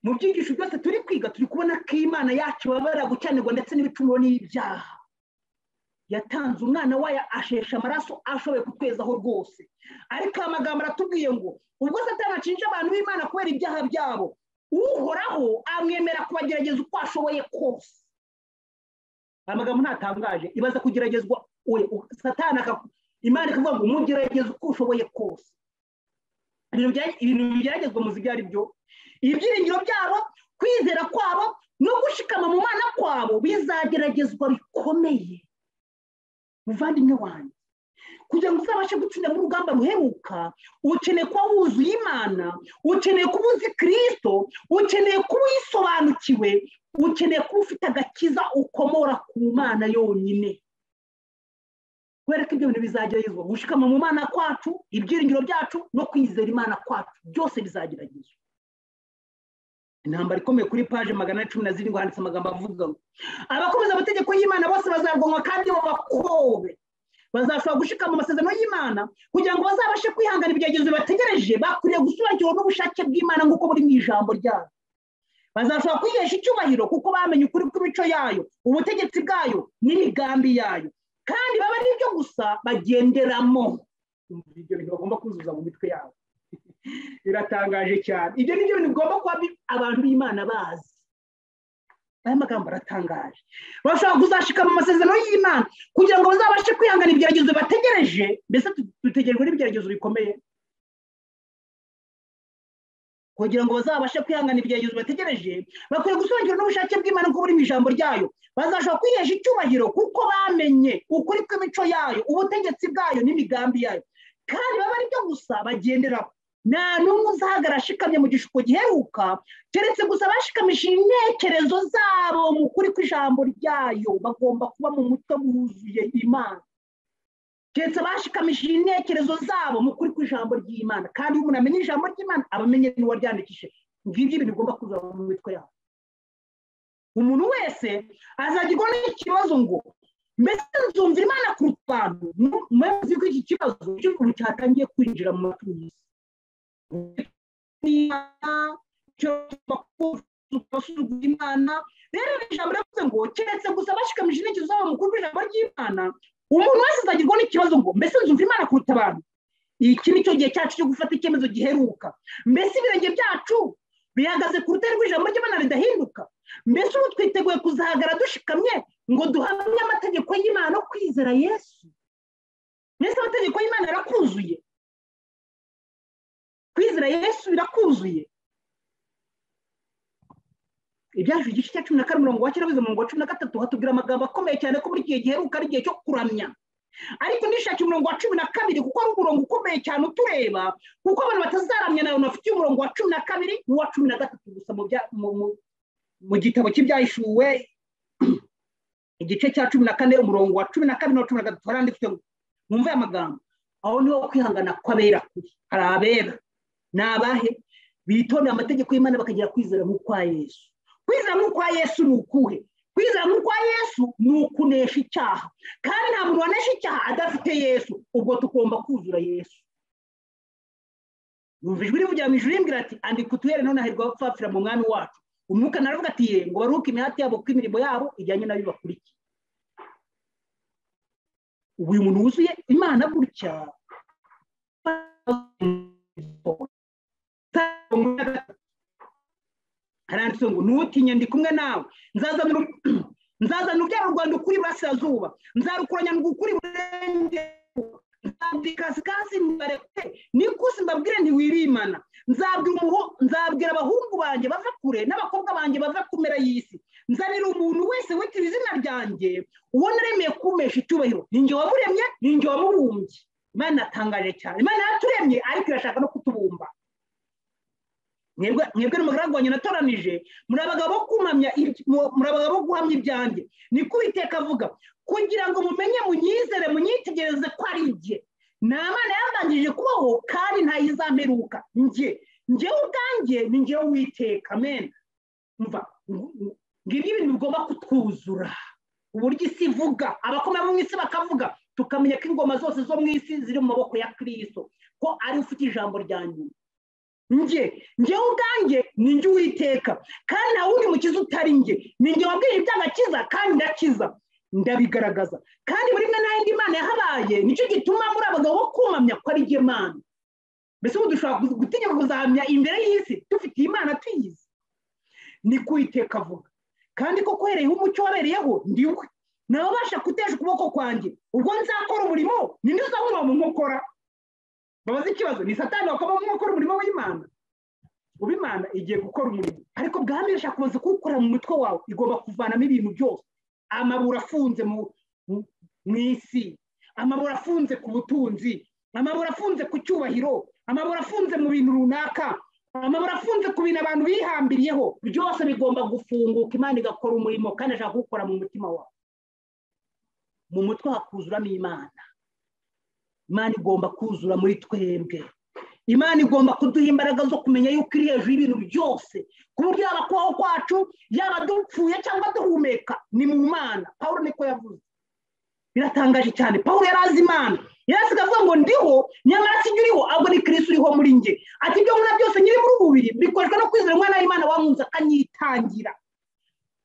mu byigisho byose turi kwiga turi kubona ko Imana yacu ibabara gucyanirwa ndetse n'ibicumuro n'ibyaha. Yatanze umwana wayo ashesha amaraso ashoboye kutwezaho rwose. Ariko aya magambo aratubwiye ngo ubwo Satani ashinja abantu b'Imana kubera ibyaha byabo, Uhoraho amwemera kubagerageza uko ashoboye kose. Aya magambo ntatangaje, ibaza kugeragezwa Satani, Imana ikavuga ngo umugerageze uko ushoboye kose. Ibintu bigeragezwa muzi ibyo ari byo, ibyiringiro byabo, kwizera kwabo no gushikama mu Mana kwabo bizageragezwa bikomeye. Muvandimwe wanjye, kugira ngo uzabashe gutsinda mu rugamba ruheruka, ukeneye kuba wuzuye Imana, ukeneye kuba uzi Kristo, ukeneye kuba uyisobanukiwe, ukeneye kuba ufite agakiza ukomora ku Mana yonyine. Kubera ko ibyo bintu bizageragezwa, gushikama mu Mana kwacu, ibyiringiro byacu no kwizera Imana kwacu, byose bizageragezwa. Intambara ikomeye kuri paje 417 handitse amagambo avuga ngo abakomeza amategeko y'Imana bose bazagomwa kandi babakobe, bazashobora gushikama mu masezerano y'Imana kugira ngo bazabashe kwihangana ibigeragezo bategereje, bakwiriye gusobanukirwa n'ubushake bw'Imana nk'uko buri mu ijambo ryayo. Bazashobora kwihesha icyubahiro kuko bamenye ukuri kw'imico yayo, ubutegetsi bwayo n'imigambi yayo, kandi baba ari ibyo gusa bagenderamo. Ibyo bintu bagomba kuzuza mu mitwe yabo biratangaje cyane. Ibyo ni byo bintu bigomba kuba abantu b'Imana bazi. Aya magambo aratangaje. Bashobora kuzashika mu masezerano y'Imana kugira ngo bazabashe kwihangana ibigeragezo bategereje. Mbese dutegerejwe n'ibigeragezo bikomeye, kugira ngo bazabashe kwihangana ibigeragezo bategereje, bakwiye gusobanukirwa n'ubushake bw'Imana nk'uko buri mu ijambo ryayo. Bazashobora kwihesha icyubahiro kuko bamenye ukuri kw'imico yayo, ubutegetsi bwayo n'imigambi yayo, kandi baba ari byo gusa bagenderaho. Nta n'umwe uzahagarara ashikamye mu gishuko giheruka, keretse gusa bashikamije intekerezo zabo mu kuri kw'ijambo ryayo. Bagomba kuba mu mutwe wuzuye Imana, keretse bashikamije intekerezo zabo mu kuri kw'ijambo ry'Imana. Kandi iyo umuntu amenya ijambo ry'Imana, aba amenye n'uwaryandikishije. Ngibyo ibintu bigomba kuza mu mitwe yabo. Umuntu wese azagirwa n'ikibazo ngo mbese nzumvira Imana kuruta abantu? Muzi ko iki kibazo cy'ubu cyatangiye kwinjira mu matwi y'isi. Imana rero ijambo riravuze ngo keretse gusa bashikamije intekerezo zabo mu kuri kw'ijambo ry'Imana, umuntu wese azagirwa n'ikibazo ngo mbese nzumvira Imana kuruta abantu? Iki ni cyo gihe cyacu cyo gufata icyemezo giheruka. Mbese ibirenge byacu bihagaze ku rutare rw'ijambo ry'Imana ridahinduka? Mbese ubu twiteguye kuzahagara dushikamye ngo duhamye amategeko y'Imana no kwizera Yesu? Mbese amategeko y'Imana arakuzuye? Kwizera Yesu birakuzuye? Ibyaje igice cya 14 umurongo wa 9 kugeza umurongo wa 13 hatubwira amagambo akomeye cyane ko muri iki gihe giheruka ari igihe cyo kuramya. Ariko ndishakira umurongo wa 12 kuko ari umurongo ukomeye cyane utureba, kuko abantu batazaramya nawe bafite umurongo wa 12 n'uwa 13 gusa mu gitabo cy'Ibyahishuwe igice cya 14 umurongo wa 12 na 13 haranditswe ngo mwumve aya magambo. Aho niho kwihangana kw'abera kuri. Hari abera ni abahe? Bitondera amategeko y'Imana bakagira kwizera nk'ukwa Yesu. Kwizera nk'ukwa Yesu ni ukuhe? Kwizera nk'ukwa Yesu ni ukunesha icyaha, kandi nta muntu wanesha icyaha adafite Yesu. Ubwo tugomba kuzura Yesu. Numva ijwi rivugira mu ijuru rimbwira ati andika utuhere none hahirwa abapfapfira mu Mwami wacu. Umwuka naravuga ati ye ngo baruhuke imihati yabo kuko imirimo yabo ijyanye nayo ibakurikiye. Ubu uyu muntu wuzuye Imana gutya Haranditse ngo ntutinye, ndi kumwe nawe, nzazana urubyaro rwawe ukuri iburasirazuba, nzarukoranya ukuri iburengerazuba, nzabwira mbareke nikusi mbabwire ntiwirimana, nzabwira abahungu banjye bava kure n'abakobwa banjye bava ku mpera y'isi, nzanira umuntu wese witira izina ryanjye, uwo naremeye kumesha icyubahiro. Ni njye wamuremye, ni njye wamubumbye. Imana atangaje cyane, Imana yaturemye ariko irashaka no kutubumba. Mwebwe n'umugaragu wanjye natoranije, muri abagabo bo guhamya ibyanjye, niko Uwiteka avuga, kugira ngo mumenye, munyizere, munyitegereze ko ari njye. Nta Mana yabanjije kubaho kandi ntayizamperuka. Njyewe ubwanjye ni njyewe Uwiteka. Amen. Umva, ngibyo ibintu bigomba kutwuzura, uburyo isi ivuga, abakomeye mu isi bakavuga, tukamenya ko ingoma zose zo mu isi ziri mu maboko ya Kristo, ko ari ufite ijambo rya nyuma. Njyewe ubwanjye ni njye Uwiteka, kandi nta wundi mukiza utari njye. Ni njye wabwiye iby'agakiza kandi ndakiza, ndabigaragaza. Kandi buri mwe nta yindi Mana yahabaye, nicyo gituma muri abagabo bo kumamya ko ari njye Mana. Mbese ubu dushobora gutinya kuzahamya imbere y'isi dufitiye Imana tuyizi? Niko Uwiteka avuga. Kandi koko uhereyeho umucyo wabereyeho ndiwe, nabasha kutesha ukuboko kwanjye. Ubwo nzakora umurimo, ninde uzahura mu nkokora? Babaza ikibazo, ni Satani wakoma mu nkokora umurimo w'Imana? Ubu Imana igiye gukora umurimo, ariko bwami irashaka kubanza kuwukora mu mutwe wawe. Igomba kuvanamo ibintu byose, amabura afunze mu isi, amabura afunze ku butunzi, amabura afunze ku cyubahiro, amabura afunze mu bintu runaka, amabura afunze ku bintu abantu bihambiriyeho, byose bigomba gufunguka. Imana igakora umurimo kandi ashaka kuwukora mu mutima wawe. Mu mutwe hakuzuramo Imana. Imana igomba kuzura muri twebwe. Imana igomba kuduha imbaraga zo kumenya yuko iri hejuru y'ibintu byose, ku buryo yaba kubaho kwacu, yaba dupfuye cyangwa duhumeka, ni mu Mana. Pawulo niko yavuze. Biratangaje cyane. Pawulo yari azi Imana, yarasiga avuga ngo ndiho, nyamara si njye uriho, ahubwo ni Kristo uriho muri njye. Ati ibyo nkora byose nyiri muri ubu mubiri bikoreshwa no kwizera Umwana w'Imana wankunze akanyitangira.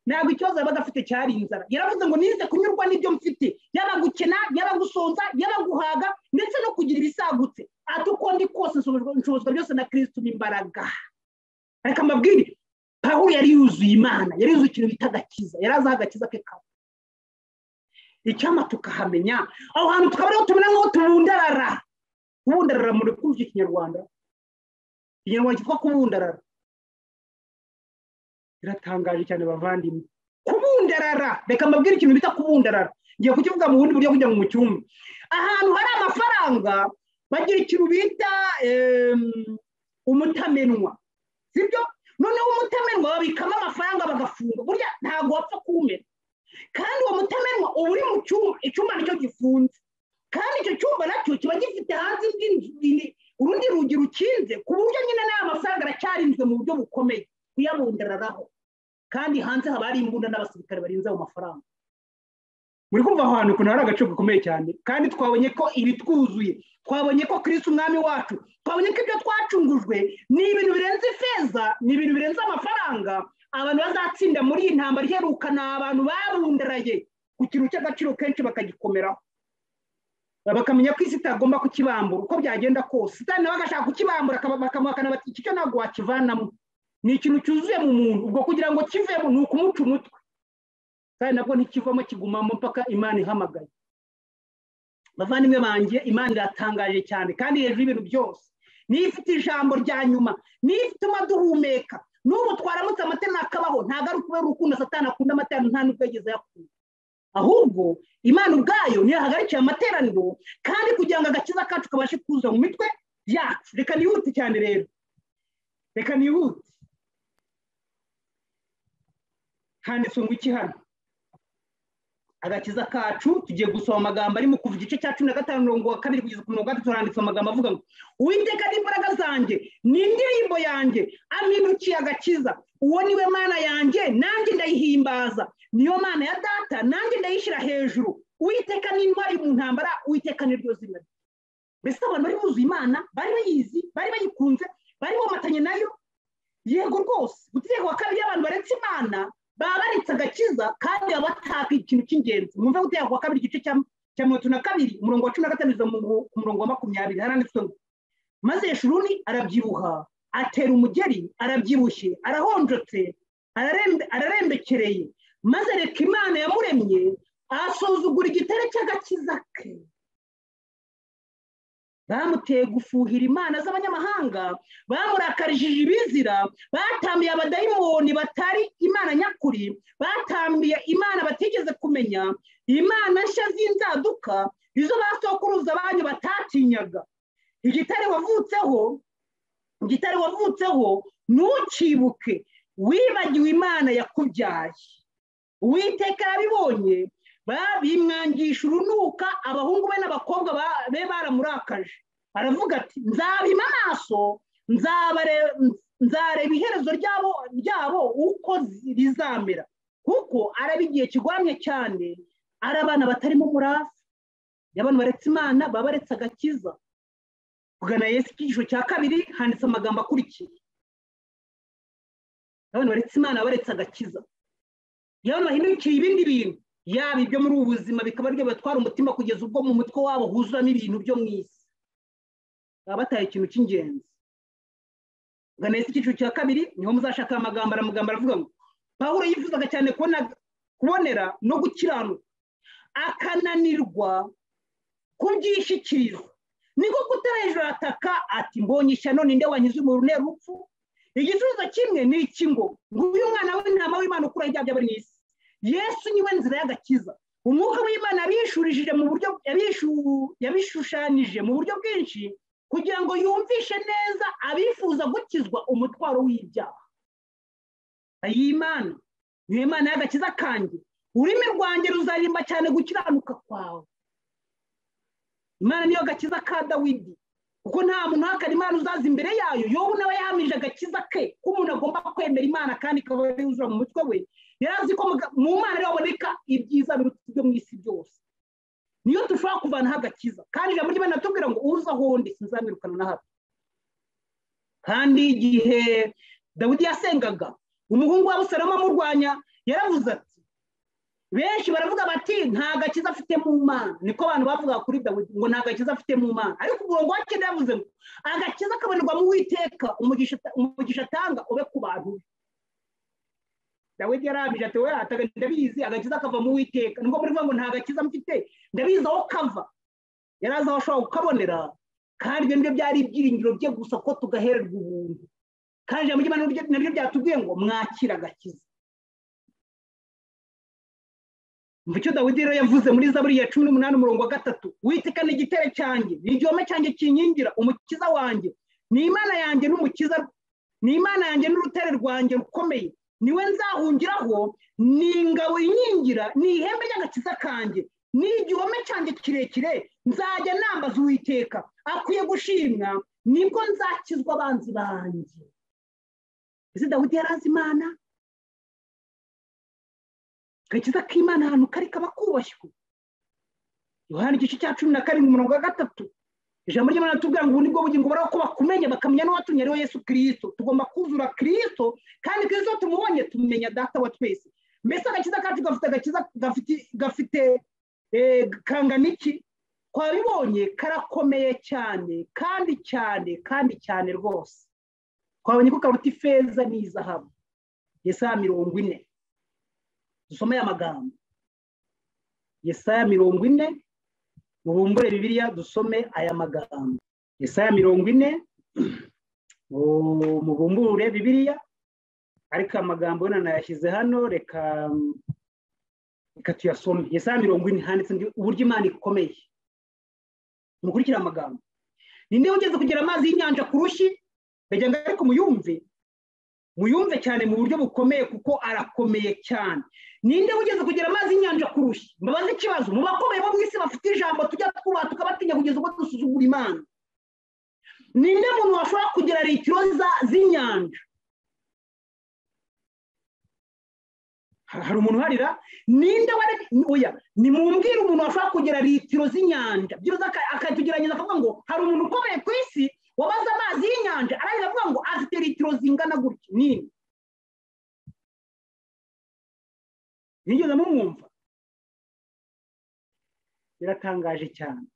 Ntabwo ikibazo yabaga afite cyari inzara. Yaravuze ngo nize kunyurwa n'ibyo mfite, yaba gukena, yaba gusonza, yaba guhaga, ndetse no kugira ibisagutse. Ati uko ndi kose nshobozwa byose na Kristo n'imbaraga. Reka mbabwire, Pawulo yari yuzuye Imana, yari yuzuye ikintu bita agakiza, yari azi agakiza ke kawe. Icyama tukahamenya, aho hantu tukaba ariho tumera nk'aho tubundarara. Kubundarara muri kumva Ikinyarwanda, Ikinyarwanda cyitwa kubundarara. Biratangaje cyane bavandimwe. Kubundarara, reka mbabwire ikintu bita kubundarara. Ngiye kukivuga mu bundi buryo kugira ngo mucyumve. Ahantu hari amafaranga bagira ikintu bita umutamenwa, sibyo? Noneho umutamenwa babikamo amafaranga bagafunga, burya ntabwo wapfa kuwumena. Kandi uwo mutamenwa uba uri mu cyumba, icyumba nicyo gifunze, kandi icyo cyumba nacyo kiba gifite hanze urundi rugi rukinze, ku buryo nyine n'aya mafaranga aracyarinzwe mu buryo bukomeye kuyabundararaho. Kandi hanze haba hari imbunda n'abasirikare barinze ayo mafaranga. Muri kumva aho hantu ukuntu hari agaciro gakomeye cyane. Kandi twabonye ko ibitwuzuye, twabonye ko Kristo umwami wacu, twabonye ko ibyo twacungujwe ni ibintu birenze ifeza, ni ibintu birenze amafaranga. Abantu bazatsinda muri iyi ntambara iheruka ni abantu babundaraye ku kintu cy'agaciro kenshi bakagikomeraho, bakamenya ko isi itagomba kukibambura uko byagenda kose. Satani nawe agashaka kukibambura, bakamuhakana bati iki cyo ntabwo wakivanamo, ni ikintu cyuzuye mu muntu, ubwo kugira ngo kivemo ni ukumuca umutwe. Kandi nabwo ntikivamo, kigumamo mpaka Imana ihamagaye. Bavandimwe banjye, Imana iratangaje cyane kandi hejuru y'ibintu byose. Niyo ifite ijambo rya nyuma, niyo ituma duhumeka. N'ubu twaramutse amateka akabaho, ntabwo ari ukubera urukundo Satani akunda amateraniro, nta n'ubwo yigeze ayakunda. Ahubwo Imana ubwayo niyo yahagarikiye amateraniro, kandi kugira ngo agakiza kacu kabashe kuza mu mitwe yacu. Reka nihute cyane rero, reka nihute. Handitswe ngo iki hano? Agakiza kacu. Tugiye gusoma amagambo ari mu Kuva igice cya 15 umurongo wa 2 kugeza ku murongo wa 3. Handitswe amagambo avuga ngo Uwiteka ni imbaraga zanjye, ni indirimbo yanjye, ampindukiye agakiza. Uwo niwe Mana yanjye, nanjye ndayihimbaza, niyo Mana ya data, nanjye ndayishyira hejuru. Uwiteka ni intwari mu ntambara, Uwiteka ni ryo zina rye. Mbese abantu bari buzuye Imana, bari bayizi, bari bayikunze, bari bomatanye nayo? Yego rwose. Gutegeka kwa kabiri, abantu baretse Imana baba baretse agakiza, kandi baba bataka ikintu cy'ingenzi. Mwumve Gutegeka kwa kabiri igice cya 32 umurongo wa 15 ku murongo wa 20, haranditswe ngo maze Yeshuruni arabyibuha, Atera umugeri, arabyibushye, arahonjotse, ararembekereye, maze reka Imana yamuremye, asuzugura igitare cy'agakiza ke. Bamuteye gufuhira imana z'abanyamahanga, bamurakarishije ibizira, batambiye abadayimoni batari Imana nyakuri, batambiye imana batigeze kumenya, imana nshya z'inzaduka, izo basokuruza banyu batatinyaga. Igitare wavutseho, igitare wavutseho ntukibuke, wibagiwe Imana yakubyaye. Uwiteka yarabibonye, bimwangisha urunuka, abahungu be n'abakobwa be baramurakaje. Aravuga ati nzabima amaso, nzareba iherezo ryabo uko rizamera, kuko araba igihe kigwamye cyane, ari abana batarimo umurava. Abantu baretse Imana baba baretse agakiza. Kugana Yesu icyigisho cya kabiri handitse amagambo akurikiye. Abantu baretse Imana baretse agakiza. Iyo abantu bahindukiye ibindi bintu, yaba ibyo muri ubu buzima bikaba aribyo batwara umutima kugeza ubwo mu mutwe wabo huzuramo ibintu byo mu isi, baba bataye ikintu cy'ingenzi. Kugana Yesu icyiciro cya kabiri niho muzashaka amagambo. Aramugambo aravuga ngo Pawulo yifuzaga cyane kubonera no gukiranuka, akananirwa kubyishyikiriza. Niko gutera hejuru ataka ati mbonye ishyano, ninde wankiza umurune rupfu? Igisubizo kimwe ni iki ngo nguyu mwana w'intama w'Imana ukura ibyaha by'abari mu isi. Yesu niwe nzira y'agakiza. Umwuka w'Imana yabishurishije mu buryo yabishushanije mu buryo bwinshi kugira ngo yumvishe neza abifuza gukizwa umutwaro w'ibyaha. Ay'Imana niyo Imana y'agakiza kanjye, ururimi rwanjye ruzarimba cyane gukiranuka kwawe. Imana niyo gakiza ka Dawidi, kuko nta muntu uhakana Imana uzaza imbere yayo. Yobu nawe yahamije agakiza ke ko umuntu agomba kwemera Imana kandi ikaba yuzura mu mutwe we. Yari azi ko mu Mana ariho haboneka ibyiza biruta ibyo mu isi byose. Niyo dushobora kuvanaho agakiza. Kandi ijambo ry'Imana ritubwira ngo uza aho ndi sinzamwirukana na hato. Kandi igihe Dawidi yasengaga, umuhungu wa Abusalomu amurwanya, yaravuze ati benshi baravuga bati nta gakiza afite mu Mana. Niko abantu bavuga kuri Dawidi ngo nta gakiza afite mu Mana, ariko umurongo wa 9 yavuze ngo agakiza kabonerwa mu Uwiteka, umugisha atanga ube ku bantu be. Dawidi yarabije ati we ataga ndabizi agakiza kava mu Uwiteka, nubwo muri ngo nta gakiza mfite, ndabizi aho kava. Yaraza aho ashobora kukabonera, kandi ibyo nibyo byari ibyiringiro bye gusa ko tugahererwa ubuntu. Kandi ijambo ry'Imana nabyo byatubwiye ngo mwakira agakiza. Icyo Dawidi rero yavuze muri Zaburi ya 18 umurongo wa 3, Uwiteka ni igitare cyanjye, ni igihome cyanjye kinkingira, umukiza wanjye, ni Imana yanjye n'umukiza, ni Imana yanjye n'urutare rwanjye rukomeye, niwe nzahungiraho, ni ingabo inkingira, ni ihembe ry'agakiza kanjye, ni igihome cyanjye kirekire, nzajya nambaza Uwiteka, akwiye gushimwa, nibwo nzakizwa abanzi banjye. Ese Dawidi yarazi Imana? Agakiza k'Imana ahantu kari kaba kubashywe. Yohana igice cya 17 umurongo wa 3, ijambo ry'Imana ritubwira ngo ubu nibwo bugingo buhoraho, ko bakumenya bakamenya n'uwatumye ariwe Yesu Kristo. Tugomba kuzura Kristo, kandi Kristo tumubonye tumenya Data wa twese. Mbese agakiza kacu gafite agakiza gafite kangana iki? Twabibonye karakomeye cyane, kandi cyane, kandi cyane rwose. Twabonye ko karuta ifeza n'izahabu. Yesaya 40. Dusome aya magambo. Yesaya 40, mubumbure Bibiliya dusome aya magambo. Yesaya 40, mubumbure Bibiliya, ariko amagambo nayashyize hano, reka tuyasome. Yesaya 40 handitse uburyo Imana ikomeye. Mukurikire amagambo. Ninde ugeze kugera amazi y'inyanja ku rushyi? Ndagira ngo ariko muyumve. Muyumve cyane mu buryo bukomeye kuko arakomeye cyane. Ninde ugeze kugera amazi y'inyanja ku rushyi? Mbabaze ikibazo, mu bakomeye bo mu isi bafite ijambo tujya twubaha tukabatinya kugeza ubwo dusuzugura Imana. Ninde muntu washobora kugera litiro z'inyanja? Hari umuntu uharira? Ninde oya, nimumbwire umuntu washobora kugera litiro z'inyanja. Byibuze akatugerageza akavuga ngo hari umuntu ukomeye ku isi wabaza amazi y'inyanja, arangiza avuga ngo afite litiro zingana gutya. Nini? Nigeze mumwumva? Biratangaje cyane.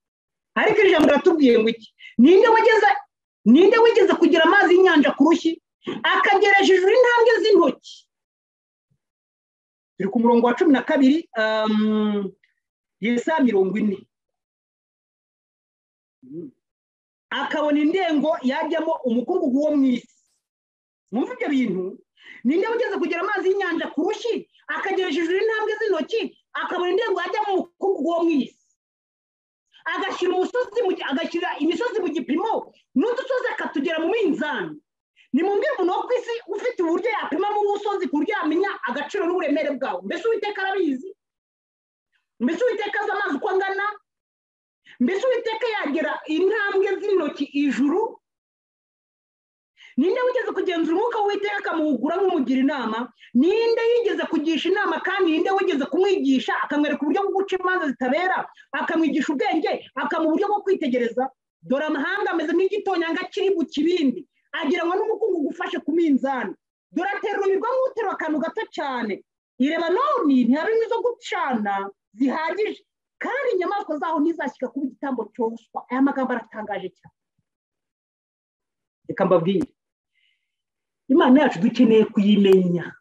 Ariko ijambo riratubwiye ngo iki? Ninde wageze Ninde wigeze kugira amazi y'inyanja ku rushyi akagereje ijuru intambwe z'intoki? Turi ku murongo wa 12, Yesaya 40. Akabona indengo yajyamo umukungugu wo mu isi. Mwumva ibyo bintu? Ninde wigeze kugira amazi y'inyanja ku rushyi akagereje ijuru intambwe z'intoki akabona indengo yajyamo umukungugu wo mu isi, agashyira umusozi, agashyira imisozi mu gipimo n'udusozi akatugera mu minzani? Nimumbwire umuntu wo ku isi ufite uburyo yapimamo umusozi ku buryo yamenya agaciro n'uburemere bwawo. Mbese Uwiteka arabizi? Mbese Uwiteka azi amazi uko angana? Mbese Uwiteka yagera intambwe z'intoki ijuru? Ninde wigeze kugenzura umwuka w'Uwiteka akamuhugura nk'umugira inama? Ninde yigeze kugisha inama kandi ninde wigeze kumwigisha akamwereka uburyo bwo guca imanza zitabera, akamwigisha ubwenge, akamuha uburyo bwo kwitegereza? Dore amahanga ameze nk'igitonyanga kiri mu kibindi, agira ngo n'umukungugu ufashe ku minzani. Dore aterura nk'uterura akantu gato cyane. I Lebanoni ntihaba inkwi zo gucana zihagije, kandi inyamaswa zaho ntizashyika kuba igitambo cyoswa. Aya magambo aratangaje cyane. Reka mbabwire, Imana yacu dukeneye kuyimenya.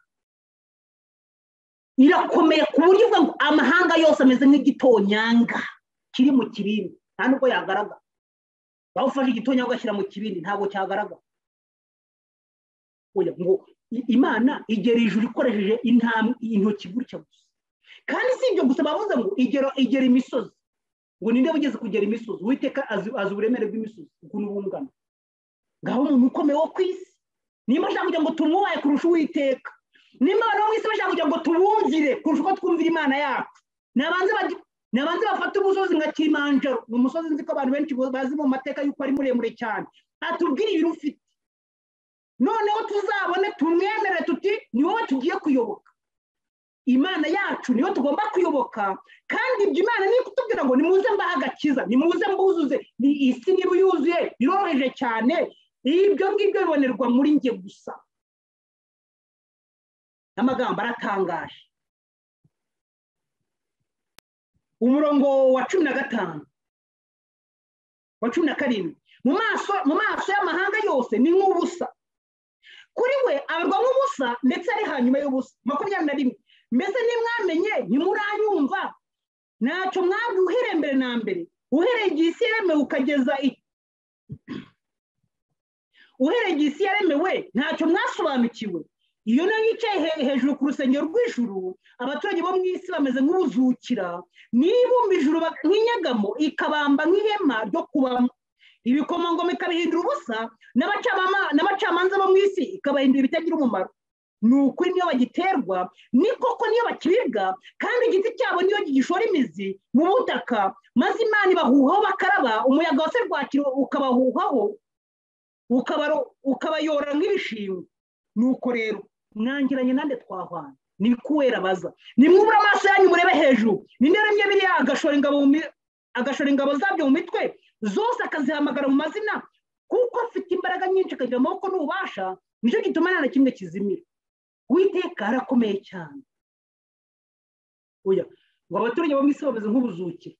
Irakomeye ku buryo uvuga ngo amahanga yose ameze nk'igitonyanga kiri mu kibindi, nta nubwo yagaragara. Waba ufashe igitonyanga ugashyira mu kibindi ntabwo cyagaragara. Oya, ngo Imana igera ijuru ikoresheje intoki gutya gusa. Kandi si ibyo gusa, bavuze ngo igera imisozi. Ngo ninde wigeze kugera imisozi? Uwiteka azi uburemere bw'imisozi ukuntu bungana. Ngaho umuntu ukomeye wo ku isi, nimba ashaka kugira ngo tumwubahe kurusha Uwiteka, nimba abantu bo mu isi bashaka kugira ngo tubumvire kurusha uko twumvira Imana yacu, nabanze bafate umusozi nka Kilimanjaro. Ni umusozi nzi ko abantu benshi bazi mu mateka y'uko ari muremure cyane. Atubwire ibintu ufite, noneho tuzabone tumwemere tuti ni wowe tugiye kuyoboka. Imana yacu niyo tugomba kuyoboka. Kandi ibyo Imana ni kutubwira ngo nimuze mbahe agakiza, nimuze mbuzuze, ni isi niba yuzuye biroroheje cyane. Ibyo ngibyo bibonerwa muri njye gusa. Amagambo aratangaje. Umurongo wa 15 wa 17, mu maso y'amahanga yose ni nk'ubusa, kuri we abarwa nk'ubusa ndetse ari hanyuma y'ubusa. 21, mbese nimwamenye ntimuranyumva? Ntacyo mwabwiwe uhereye mbere na mbere, uhereye igihe isi yaremewe ukageza uhereye igihe isi yaremewe, ntacyo mwasobanukiwe. Iyo nayo yicaye hejuru ku rusengero rw'ijuru, abaturage bo mu isi bameze nk'ubuzukira, nibumba ijuru nk'inyegamo ikabamba nk'ihema ryo kubamo, ibikomangoma ikabihindura ubusa, n'abacamanza bo mu isi ikabahindura ibitagira umumaro. Ni ukuri niyo bagiterwa, ni koko niyo bakibibwa, kandi igiti cyabo niyo gishora imizi mu butaka, maze Imana ibahuhaho bakaraba, umuyaga wa serwakira ukabahuhaho, ukabayora nk'ibishingwe. Nuko rero mwangiranye nande twahwana? Ni kuwera baza. Nimwubura amaso yanyu murebe hejuru. Ninde yaremye biriya agashora ingabo zabyo mu mitwe zose akazihamagara mu mazina? Kuko afite imbaraga nyinshi akagira amaboko n'ububasha, nicyo gituma nta na kimwe kizimira. Uwiteka arakomeye cyane. Oya, ngo abaturage bo mu isi bameze nk'ubuzukira.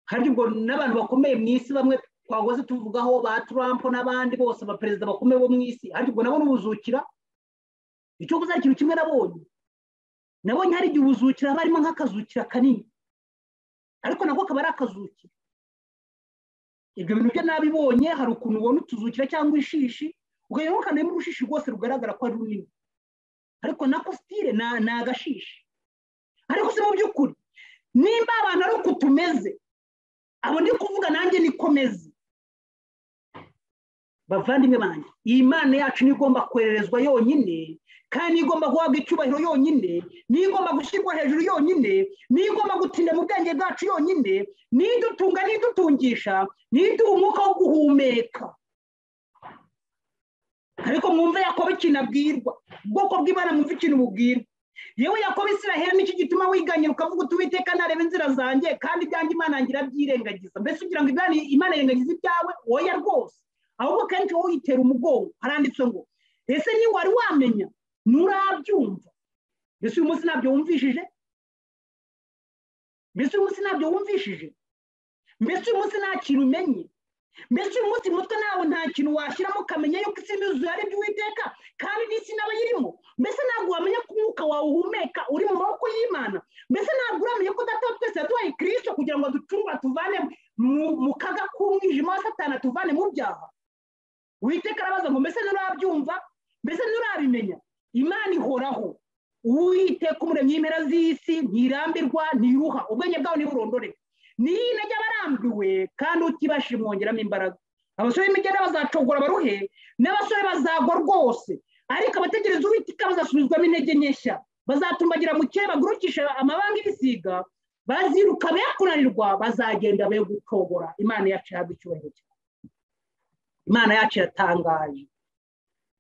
Hari ubwo n'abantu bakomeye mu isi bamwe twagoze tuvugaho ba Trump n'abandi bose abaperezida bakomeye bo mu isi, hari ubwo nabo n'ubuzukira. Icyo kuza ikintu kimwe nabonye hari igihe ubuzukira barimo nk'akazukira kanini, ariko nako kaba ari akazukira. Ibyo bintu byo nabibonye, hari ukuntu ubona utuzukira cyangwa ishishi, ukagenda ukanemo urushishi rwose rugaragara ko ari runini, ariko nako style ni agashishi. Ariko se mu by'ukuri nimba abantu ari uku tumeze, abo ndi kuvuga nanjye nikomeze. Bavandimwe banjye, iyi Mana yacu niyo igomba kwererezwa yonyine, kandi igomba guhabwa icyubahiro yonyine, niyo igomba gushyirwa hejuru yonyine, niyo igomba gutinda mu bwenge bwacu yonyine, niyo idutunga, niyo idutungisha, niyo iduha umwuka wo guhumeka. Ariko mwumve Yakobo ikintu abwirwa, ubwoko bw'Imana mwumve ikintu bubwirwa. Yewe Yakobo Israheli, nicyo gituma wiganyira ukavuga uti Uwiteka ntareba inzira zanjye, kandi ibyanjye Imana yanjye irabyirengagiza. Mbese ugira ngo Imana irengagiza ibyawe? Oya rwose. Ahubwo kenshi wowe uyitera umugongo. Haranditswe ngo ese ni wari wamenya nturabyumva? Mbese uyu munsi ntabyo wumvishije? Mbese uyu munsi ntabyo wumvishije? Mbese uyu munsi nta kintu umenye? Mbese uyu munsi mutwe nawe nta kintu washyiramo ukamenya yuko isi yuzuye ari iby'Uwiteka kandi n'isi n'abayirimo? Mbese ntabwo wamenya ko umwuka wawe uhumeka uri mu maboko y'Imana? Mbese ntabwo uramenya ko Data wa twese yaduhaye Kristo kugira ngo aducungure atuvane mu kaga k'umwijima wa Satani, atuvane mu byaha? Uwiteka arabaza ngo mbese nturabyumva? Mbese nturabimenya? Imana ihoraho. Uwiteka umuremyi w'impera z'isi ntirambirwa, ntiruha, ubwenge bwawe ntiburondoreka. Niyo intege abarambiwe kandi utibashije mwongeramo imbaraga. Abasore b'imigenda bazacogora baruhe, n'abasore bazagwa rwose, ariko abategereza Uwiteka bazasubizwamo intege nyeshya. Bazatumbagira mu kirere, bagurukisha amabanga y'ibisiga, baziruka be kunanirwa, bazagenda be gucogora. Imana yacu ihabwa icyubahiro cyane. Imana yacu iratangaje.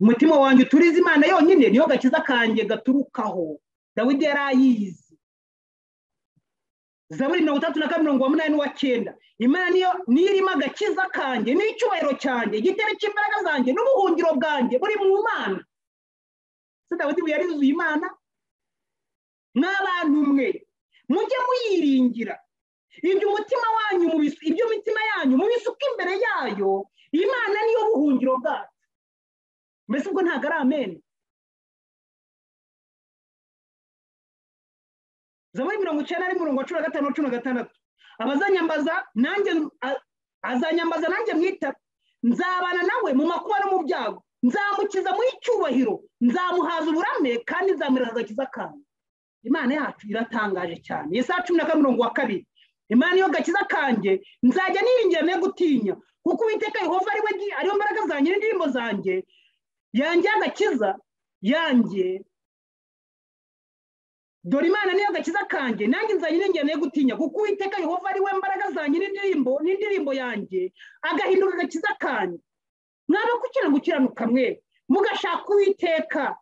Umutima wanjye uturize Imana yonyine, niyo gakiza kanjye gaturukaho. Dawidi yari ayizi. Zaburi 32:8-9. Imana niyo irimo agakiza kanjye n'icyubahiro cyanjye, igitebe cy'imbaraga zanjye n'ubuhungiro bwanjye buri mu Mana. Se Dawidi yari yuzuye Imana? Mw'abantu mwe mujye muyiringira, ibyo umutima wanyu ibyo imitima yanyu mubisuka imbere yayo. Imana niyo buhungiro bwacu. Mbese ubwo ntabwo ari amen? Zaburi 91:15-16. Abazanyambaza nanjye azanyambaza nanjye mwita, nzabana nawe mu makuba no mu byago, nzamukiza mu icyubahiro, nzamuhaza uburame kandi nzamureka agakiza kanjye. Imana yacu iratangaje cyane. Yesaya 12:2. Imana niyo gakiza kanjye, nzajya niringira ne gutinya, kuko Uwiteka Yehova ari we ariyo mbaraga zanjye n'indirimbo zanjye, yanjye agakiza yanjye. Dore Imana niyo gakiza kanjye, nanjye nzajya niringira ne gutinya, kuko Uwiteka Yehova ari we mbaraga zanjye n'indirimbo yanjye, agahinduka agakiza kanjye. Mwaba gukiranuka mwe mugashaka Uwiteka,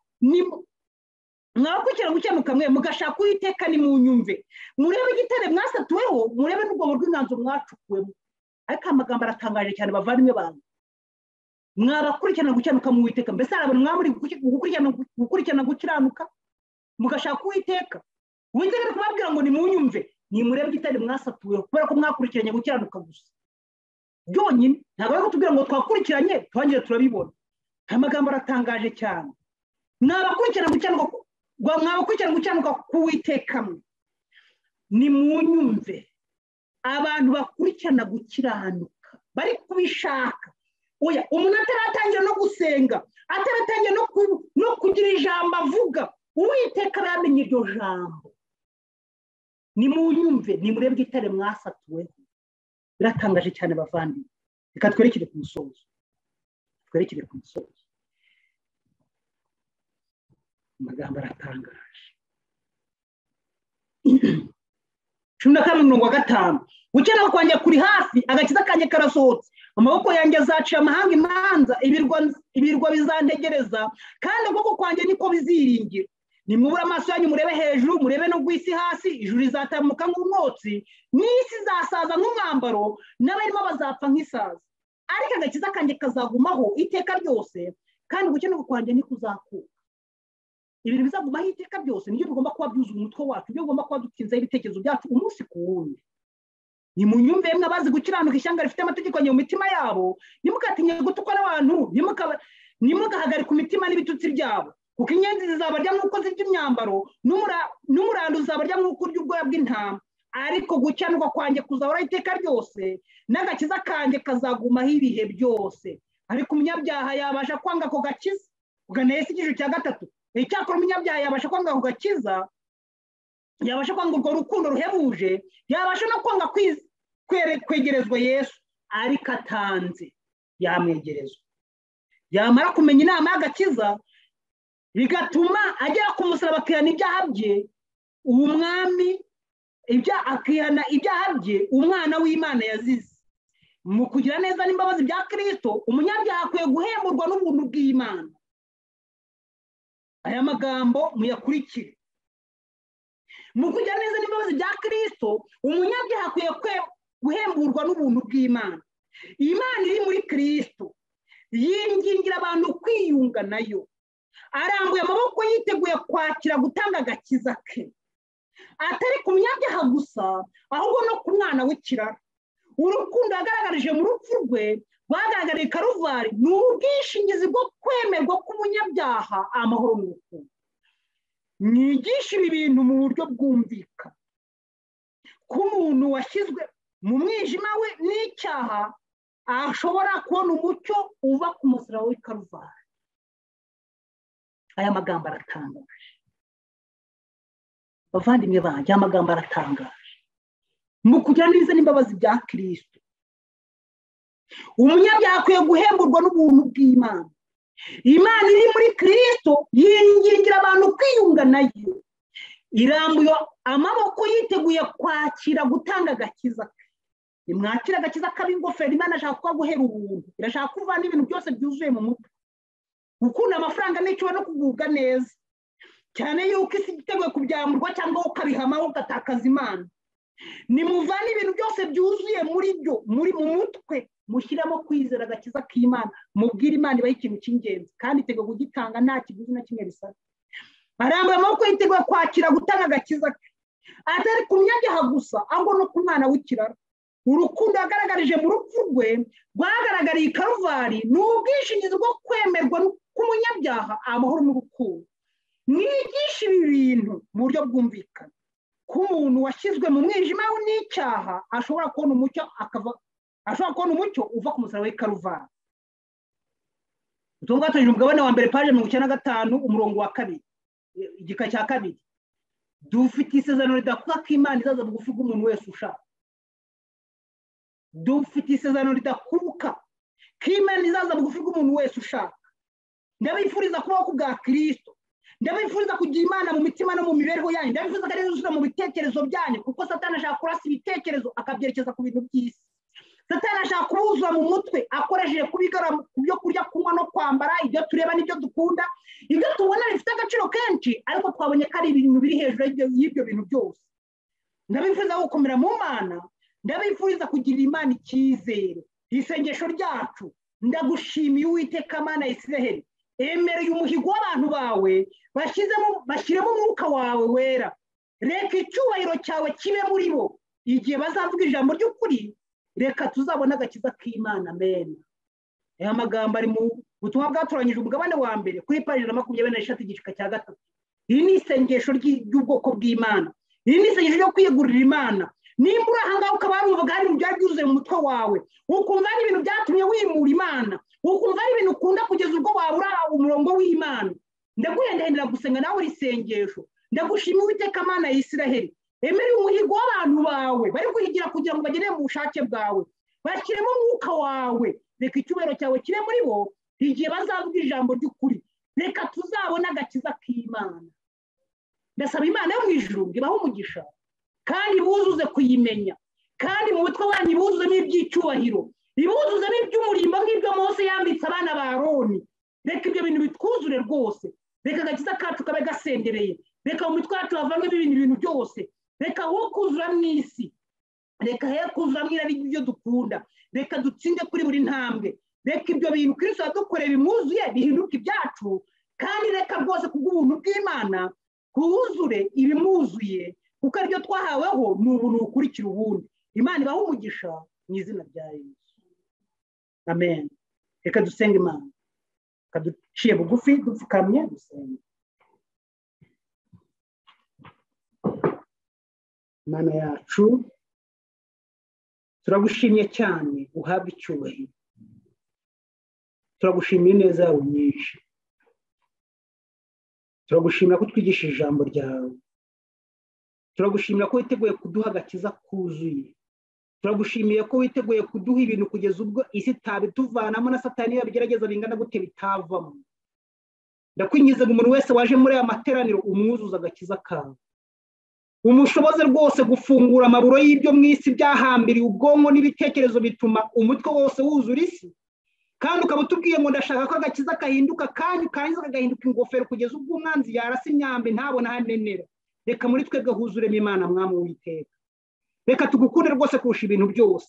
mwaba gukiranuka mwe mugashaka Uwiteka, nimunyumve. Murebe igitare mwasatuweho, murebe n'urwobo rw'inganzo mwacukuwemo. Ariko amagambo aratangaje cyane bavandimwe banjye. Mwabakurikirana gukiranuka mu Uwiteka. Mbese hari abantu mwaba muri gukurikirana gukiranuka mugashaka Uwiteka? Uwiteka ari kubabwira ngo nimunyumve, nimurebe igitare mwasatuweho, kubera ko mwakurikiranye gukiranuka gusa byonyine. Ntabwo ari kutubwira ngo twakurikiranye twangire turabibona. Amagambo aratangaje cyane. Mwabakurikirana gukiranuka k'Uwiteka mwe, nimunyumve. Abantu bakurikirana gukiranuka bari kubishaka. Oya, umuntu ataratangira no gusenga, ataratangira no kugira ijambo avuga, Uwiteka aramenye iryo jambo. Nimunyumve, nimurebe igitare mwasatuweho. Biratangaje cyane bavandimwe. Reka twerekere ku musozo. Twerekere ku musozo. Amagambo aratangaje. 12:5. Gukiranuka kwanjye kuri hafi, agakiza kanjye karasohotse. Amaboko yanjye azaciye amahanga imanza, ibirwa bizantegereza, kandi ukuboko kwanjye niko biziringira. Nimubura amaso yanyu murebe hejuru, murebe no ku isi hasi, ijuru rizatamuka nk'umwotsi, n'isi izasaza nk'umwambaro, n'abarimo bazapfa nk'isazi. Ariko agakiza kanjye kazagumaho iteka ryose, kandi gukiranuka kwanjye ntikuzakuka. Ibintu bizagumaho iteka byose nibyo bigomba kuba byuzuye umutwe wacu, nibyo bigomba kuba dutsinzeho ibitekerezo byacu umunsi ku wundi. Nimunyumve mwe abazi gukiranuka, ishyanga rifite amategeko mu mitima yabo, ntimugatinye gutukwa n'abantu, ntimugahagarike imitima n'ibitutsi byabo, kuko inyenzi zizabarya nk'uko zirya imyambaro, n'umurando uzabarya nk'uko urya ubwoya bw'intama. Ariko gukiranuka kwanjye kuzahoraho iteka ryose, n'agakiza kanjye kazagumaho ibihe byose. Ariko umunyabyaha yabasha kwanga ako gakiza. Ugana Yesu igice cya 3. Icyakora umunyabyaha yabasha kwanga ako gakiza, yabasha kwanga urwo rukundo ruhebuje, yabasha no kwanga kwegerezwa Yesu, ariko atanze yamwegerezwa. Yamara kumenya inama y'agakiza, bigatuma agera ku musaraba akihana ibyaha bye, umwami akihana ibyaha bye, umwana w'Imana yazize. Mu kugira neza n'imbabazi bya Kristo, umunyabyaha akwiye guhemburwa n'ubuntu bw'Imana. Aya magambo muyakurikire. Mu kugira neza n'imbabazi bya Kristo, umunyabyaha akwiye guhemburwa n'ubuntu bw'Imana. Imana iri muri Kristo yingingira abantu kwiyunga nayo. Arambuye amaboko yiteguye kwakira gutanga agakiza ke, atari ku munyabyaha gusa, ahubwo no ku mwana w'ikirara. Urukundo yagaragarije mu rupfu rwe rwagaragariye Karuvari ni ubwishingizi bwo kwemerwa k'umunyabyaha, amahoro n'urukundo. Mwigishe ibi bintu mu buryo bwumvikana ko umuntu washyizwe mu mwijima we n'icyaha ashobora kubona umucyo uva ku musaraba w'i Karuvari. Aya magambo aratangaje bavandimwe banjye, aya magambo aratangaje. Mu kugira neza n'imbabazi bya Kristo, umunyabyaha akwiye guhemburwa n'ubuntu bw'Imana. Imana iri muri Kristo yingingira abantu kwiyunga nayo, irambuye amaboko yiteguye kwakira gutanga agakiza. Nimwakira agakiza k'ab'ingofero, Imana ashaka kubaguhera ubuntu, irashaka kuvana ibintu byose byuzuye mu mutwe. Gukunda amafaranga n'icyo no kugubwa neza, cyane yuko isi iteguye kubyamurwa cyangwa ukabihamaho ugatakaza Imana. Nimuvane ibintu byose byuzuye muri byo, muri mu mutwe, mushyiramo kwizera agakiza k'Imana, mubwire Imana ibahe ikintu cy'ingenzi kandi iteguye kugitanga nta kiguzi na kimwe bisaba. Arambuye amaboko yiteguye kwakira gutanga agakiza ke, atari ku munyabyaha gusa ahubwo no ku mwana w'ikirara. Urukundo yagaragarije mu rupfu rwe rwagaragariye i Karuvari ni ubwishingizi bwo kwemerwa k'umunyabyaha, amahoro n'urukundo. Mwigishe ibi bintu mu buryo bwumvikana ko umuntu washyizwe mu mwijima n'icyaha ashobora kubona umucyo akava, ashobora kubona umucyo uva ku musaraba w'i Karuvari. Ubutumwa bwatoranyijwe umugabane wa mbere paje 95 umurongo wa 2 igika cya 2. Dufite isezerano ridakuka ko Imana izaza bugufi bw'umuntu wese ushaka. Dufite isezerano ridakuka ko Imana izaza bugufi bw'umuntu wese ushaka. Ndabifuriza kubaho ku bwa Kristo, ndabifuriza kugira Imana mu mitima no mu mibereho yanyu, ndabifuriza ko ari mu bitekerezo byanyu, kuko Satani ashaka kurasa ibitekerezo akabyerekeza ku bintu by'isi. Satani ashaka kubuzura mu mutwe akoresheje kubigara ku byo kurya, kunywa no kwambara, ibyo tureba n'ibyo dukunda, ibyo tubona bifite agaciro kenshi, ariko twabonye ko ari ibintu biri hejuru y'ibyo bintu byose. Ndabifuriza gukomera mu Mana, ndabifuriza kugirira Imana icyizere. Isengesho ryacu, ndagushimiye Uwiteka Mana ya Isiraheli, emereye umuhigo w'abantu bawe, bashyiremo umwuka wawe wera, reka icyubahiro cyawe kibe muri bo igihe bazavuga ijambo ry'ukuri, reka tuzabona agakiza k'Imana. Amen. Aya magambo ari mu butumwa bwatoranyijwe umugabane wa mbere kuri paji 23 igika cya 3. Iri ni isengesho ry'ubwoko bw'Imana, iri ni isengesho ryo kwiyegurira Imana. Nimba uri aha ngaha ukaba wumvaga hari ibintu byari byuzuye mu mutwe wawe, ukumva ari ibintu byatumye wimura Imana, ukumva ari ibintu ukunda kugeza ubwo wabura umurongo w'Imana, ndaguhendahendera gusenga nawe iri sengesho. Ndagushima Uwiteka Mana ya Isiraheli, emereye umuhigo w'abantu bawe bari guhigira kugira ngo bagere mu bushake bwawe, bashyiremo umwuka wawe, reka icyubahiro cyawe kibe muri bo igihe bazavuga ijambo ry'ukuri, reka tuzabona agakiza k'Imana. Ndasaba Imana yo mu ijuru ngo ibahe umugisha kandi buzuze kuyimenya, kandi mu mutwe wanyu buzuzemo iby'icyubahiro, ibuzuzemo iby'umurimbo nk'ibyo Mose yambitse abana ba Aroni. Reka ibyo bintu bitwuzure rwose, reka agakiza kacu kabe gasendereye, reka mu mitwe yacu havanwemo ibindi bintu byose, reka ho kuzura mu isi, reka he kuzura mu irari ry'ibyo dukunda, reka dutsinde kuri buri ntambwe, reka ibyo bintu Kristo yadukoreye bimuzuye bihinduke ibyacu, kandi reka rwose kubw'ubuntu bw'Imana twuzure ibimuzuye, kuko aribyo twahaweho ni ubuntu bukurikira ubundi. Imana ibahe umugisha mu izina rya Yesu. Amen. Reka dusenge Imana. Reka duciye bugufi dupfukamye dusenge. Imana yacu, turagushimye cyane, uhabwe icyubahiro. Turagushimiye neza yawe nyinshi. Turagushimira ko utwigishije ijambo ryawe. Turagushimira ko witeguye kuduha agakiza kuzuye. Turagushimiye ko witeguye kuduha ibintu kugeza ubwo isi itabituvanamo na Satani yabigerageza bingana gute bitavamo. Ndakwinginze ngo umuntu wese waje muri aya materaniro umwuzuza agakiza kawe, umushoboze rwose gufungura amaburo y'ibyo mu isi byahambiriye ubwonko n'ibitekerezo bituma umutwe wose wuzura isi, kandi ukaba utubwiye ngo ndashaka ko agakiza kahinduka kandi karangiza kagahinduka ingofero kugeza ubwo umwanzi yarasa imyambi ntabona ahanenera. Reka muri twebwe huzuremo Imana Mwami Uwiteka. Reka tugukunde rwose kurusha ibintu byose.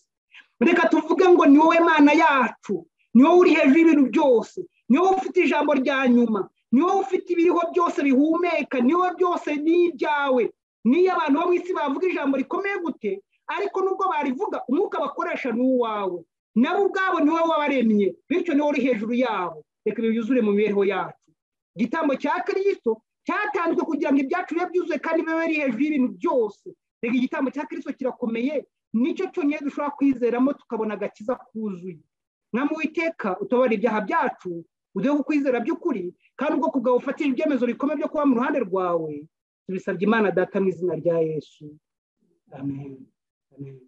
Reka tuvuge ngo ni wowe Mana yacu, ni wowe uri hejuru y'ibintu byose, ni wowe ufite ijambo rya nyuma, ni wowe ufite ibiriho byose bihumeka, ni wowe byose ni ibyawe. Niyo abantu bo mu isi bavuga ijambo rikomeye gute, Ariko nubwo barivuga, umwuka bakoresha ni uwawe, nabo ubwabo ni wowe wabaremye, bityo niwe uri hejuru yabo. Reka ibi byuzure mu mibereho yacu. Igitambo cya Kirisito cyatanzwe kugira ngo ibyacu bibe byuzuye kandi bibe biri hejuru y'ibintu byose. Reka igitambo cya Kirisito kirakomeye, nicyo cyonyine dushobora kwizeramo tukabona agakiza kuzuye. Mwami Uwiteka, utubabare ibyaha byacu, uduhe kukwizera by'ukuri, kandi ubwoko bwawe ufatire ibyemezo bikomeye byo kuba mu ruhande rwawe. Tubisabye Imana Data mu izina rya Yesu, amen, amen.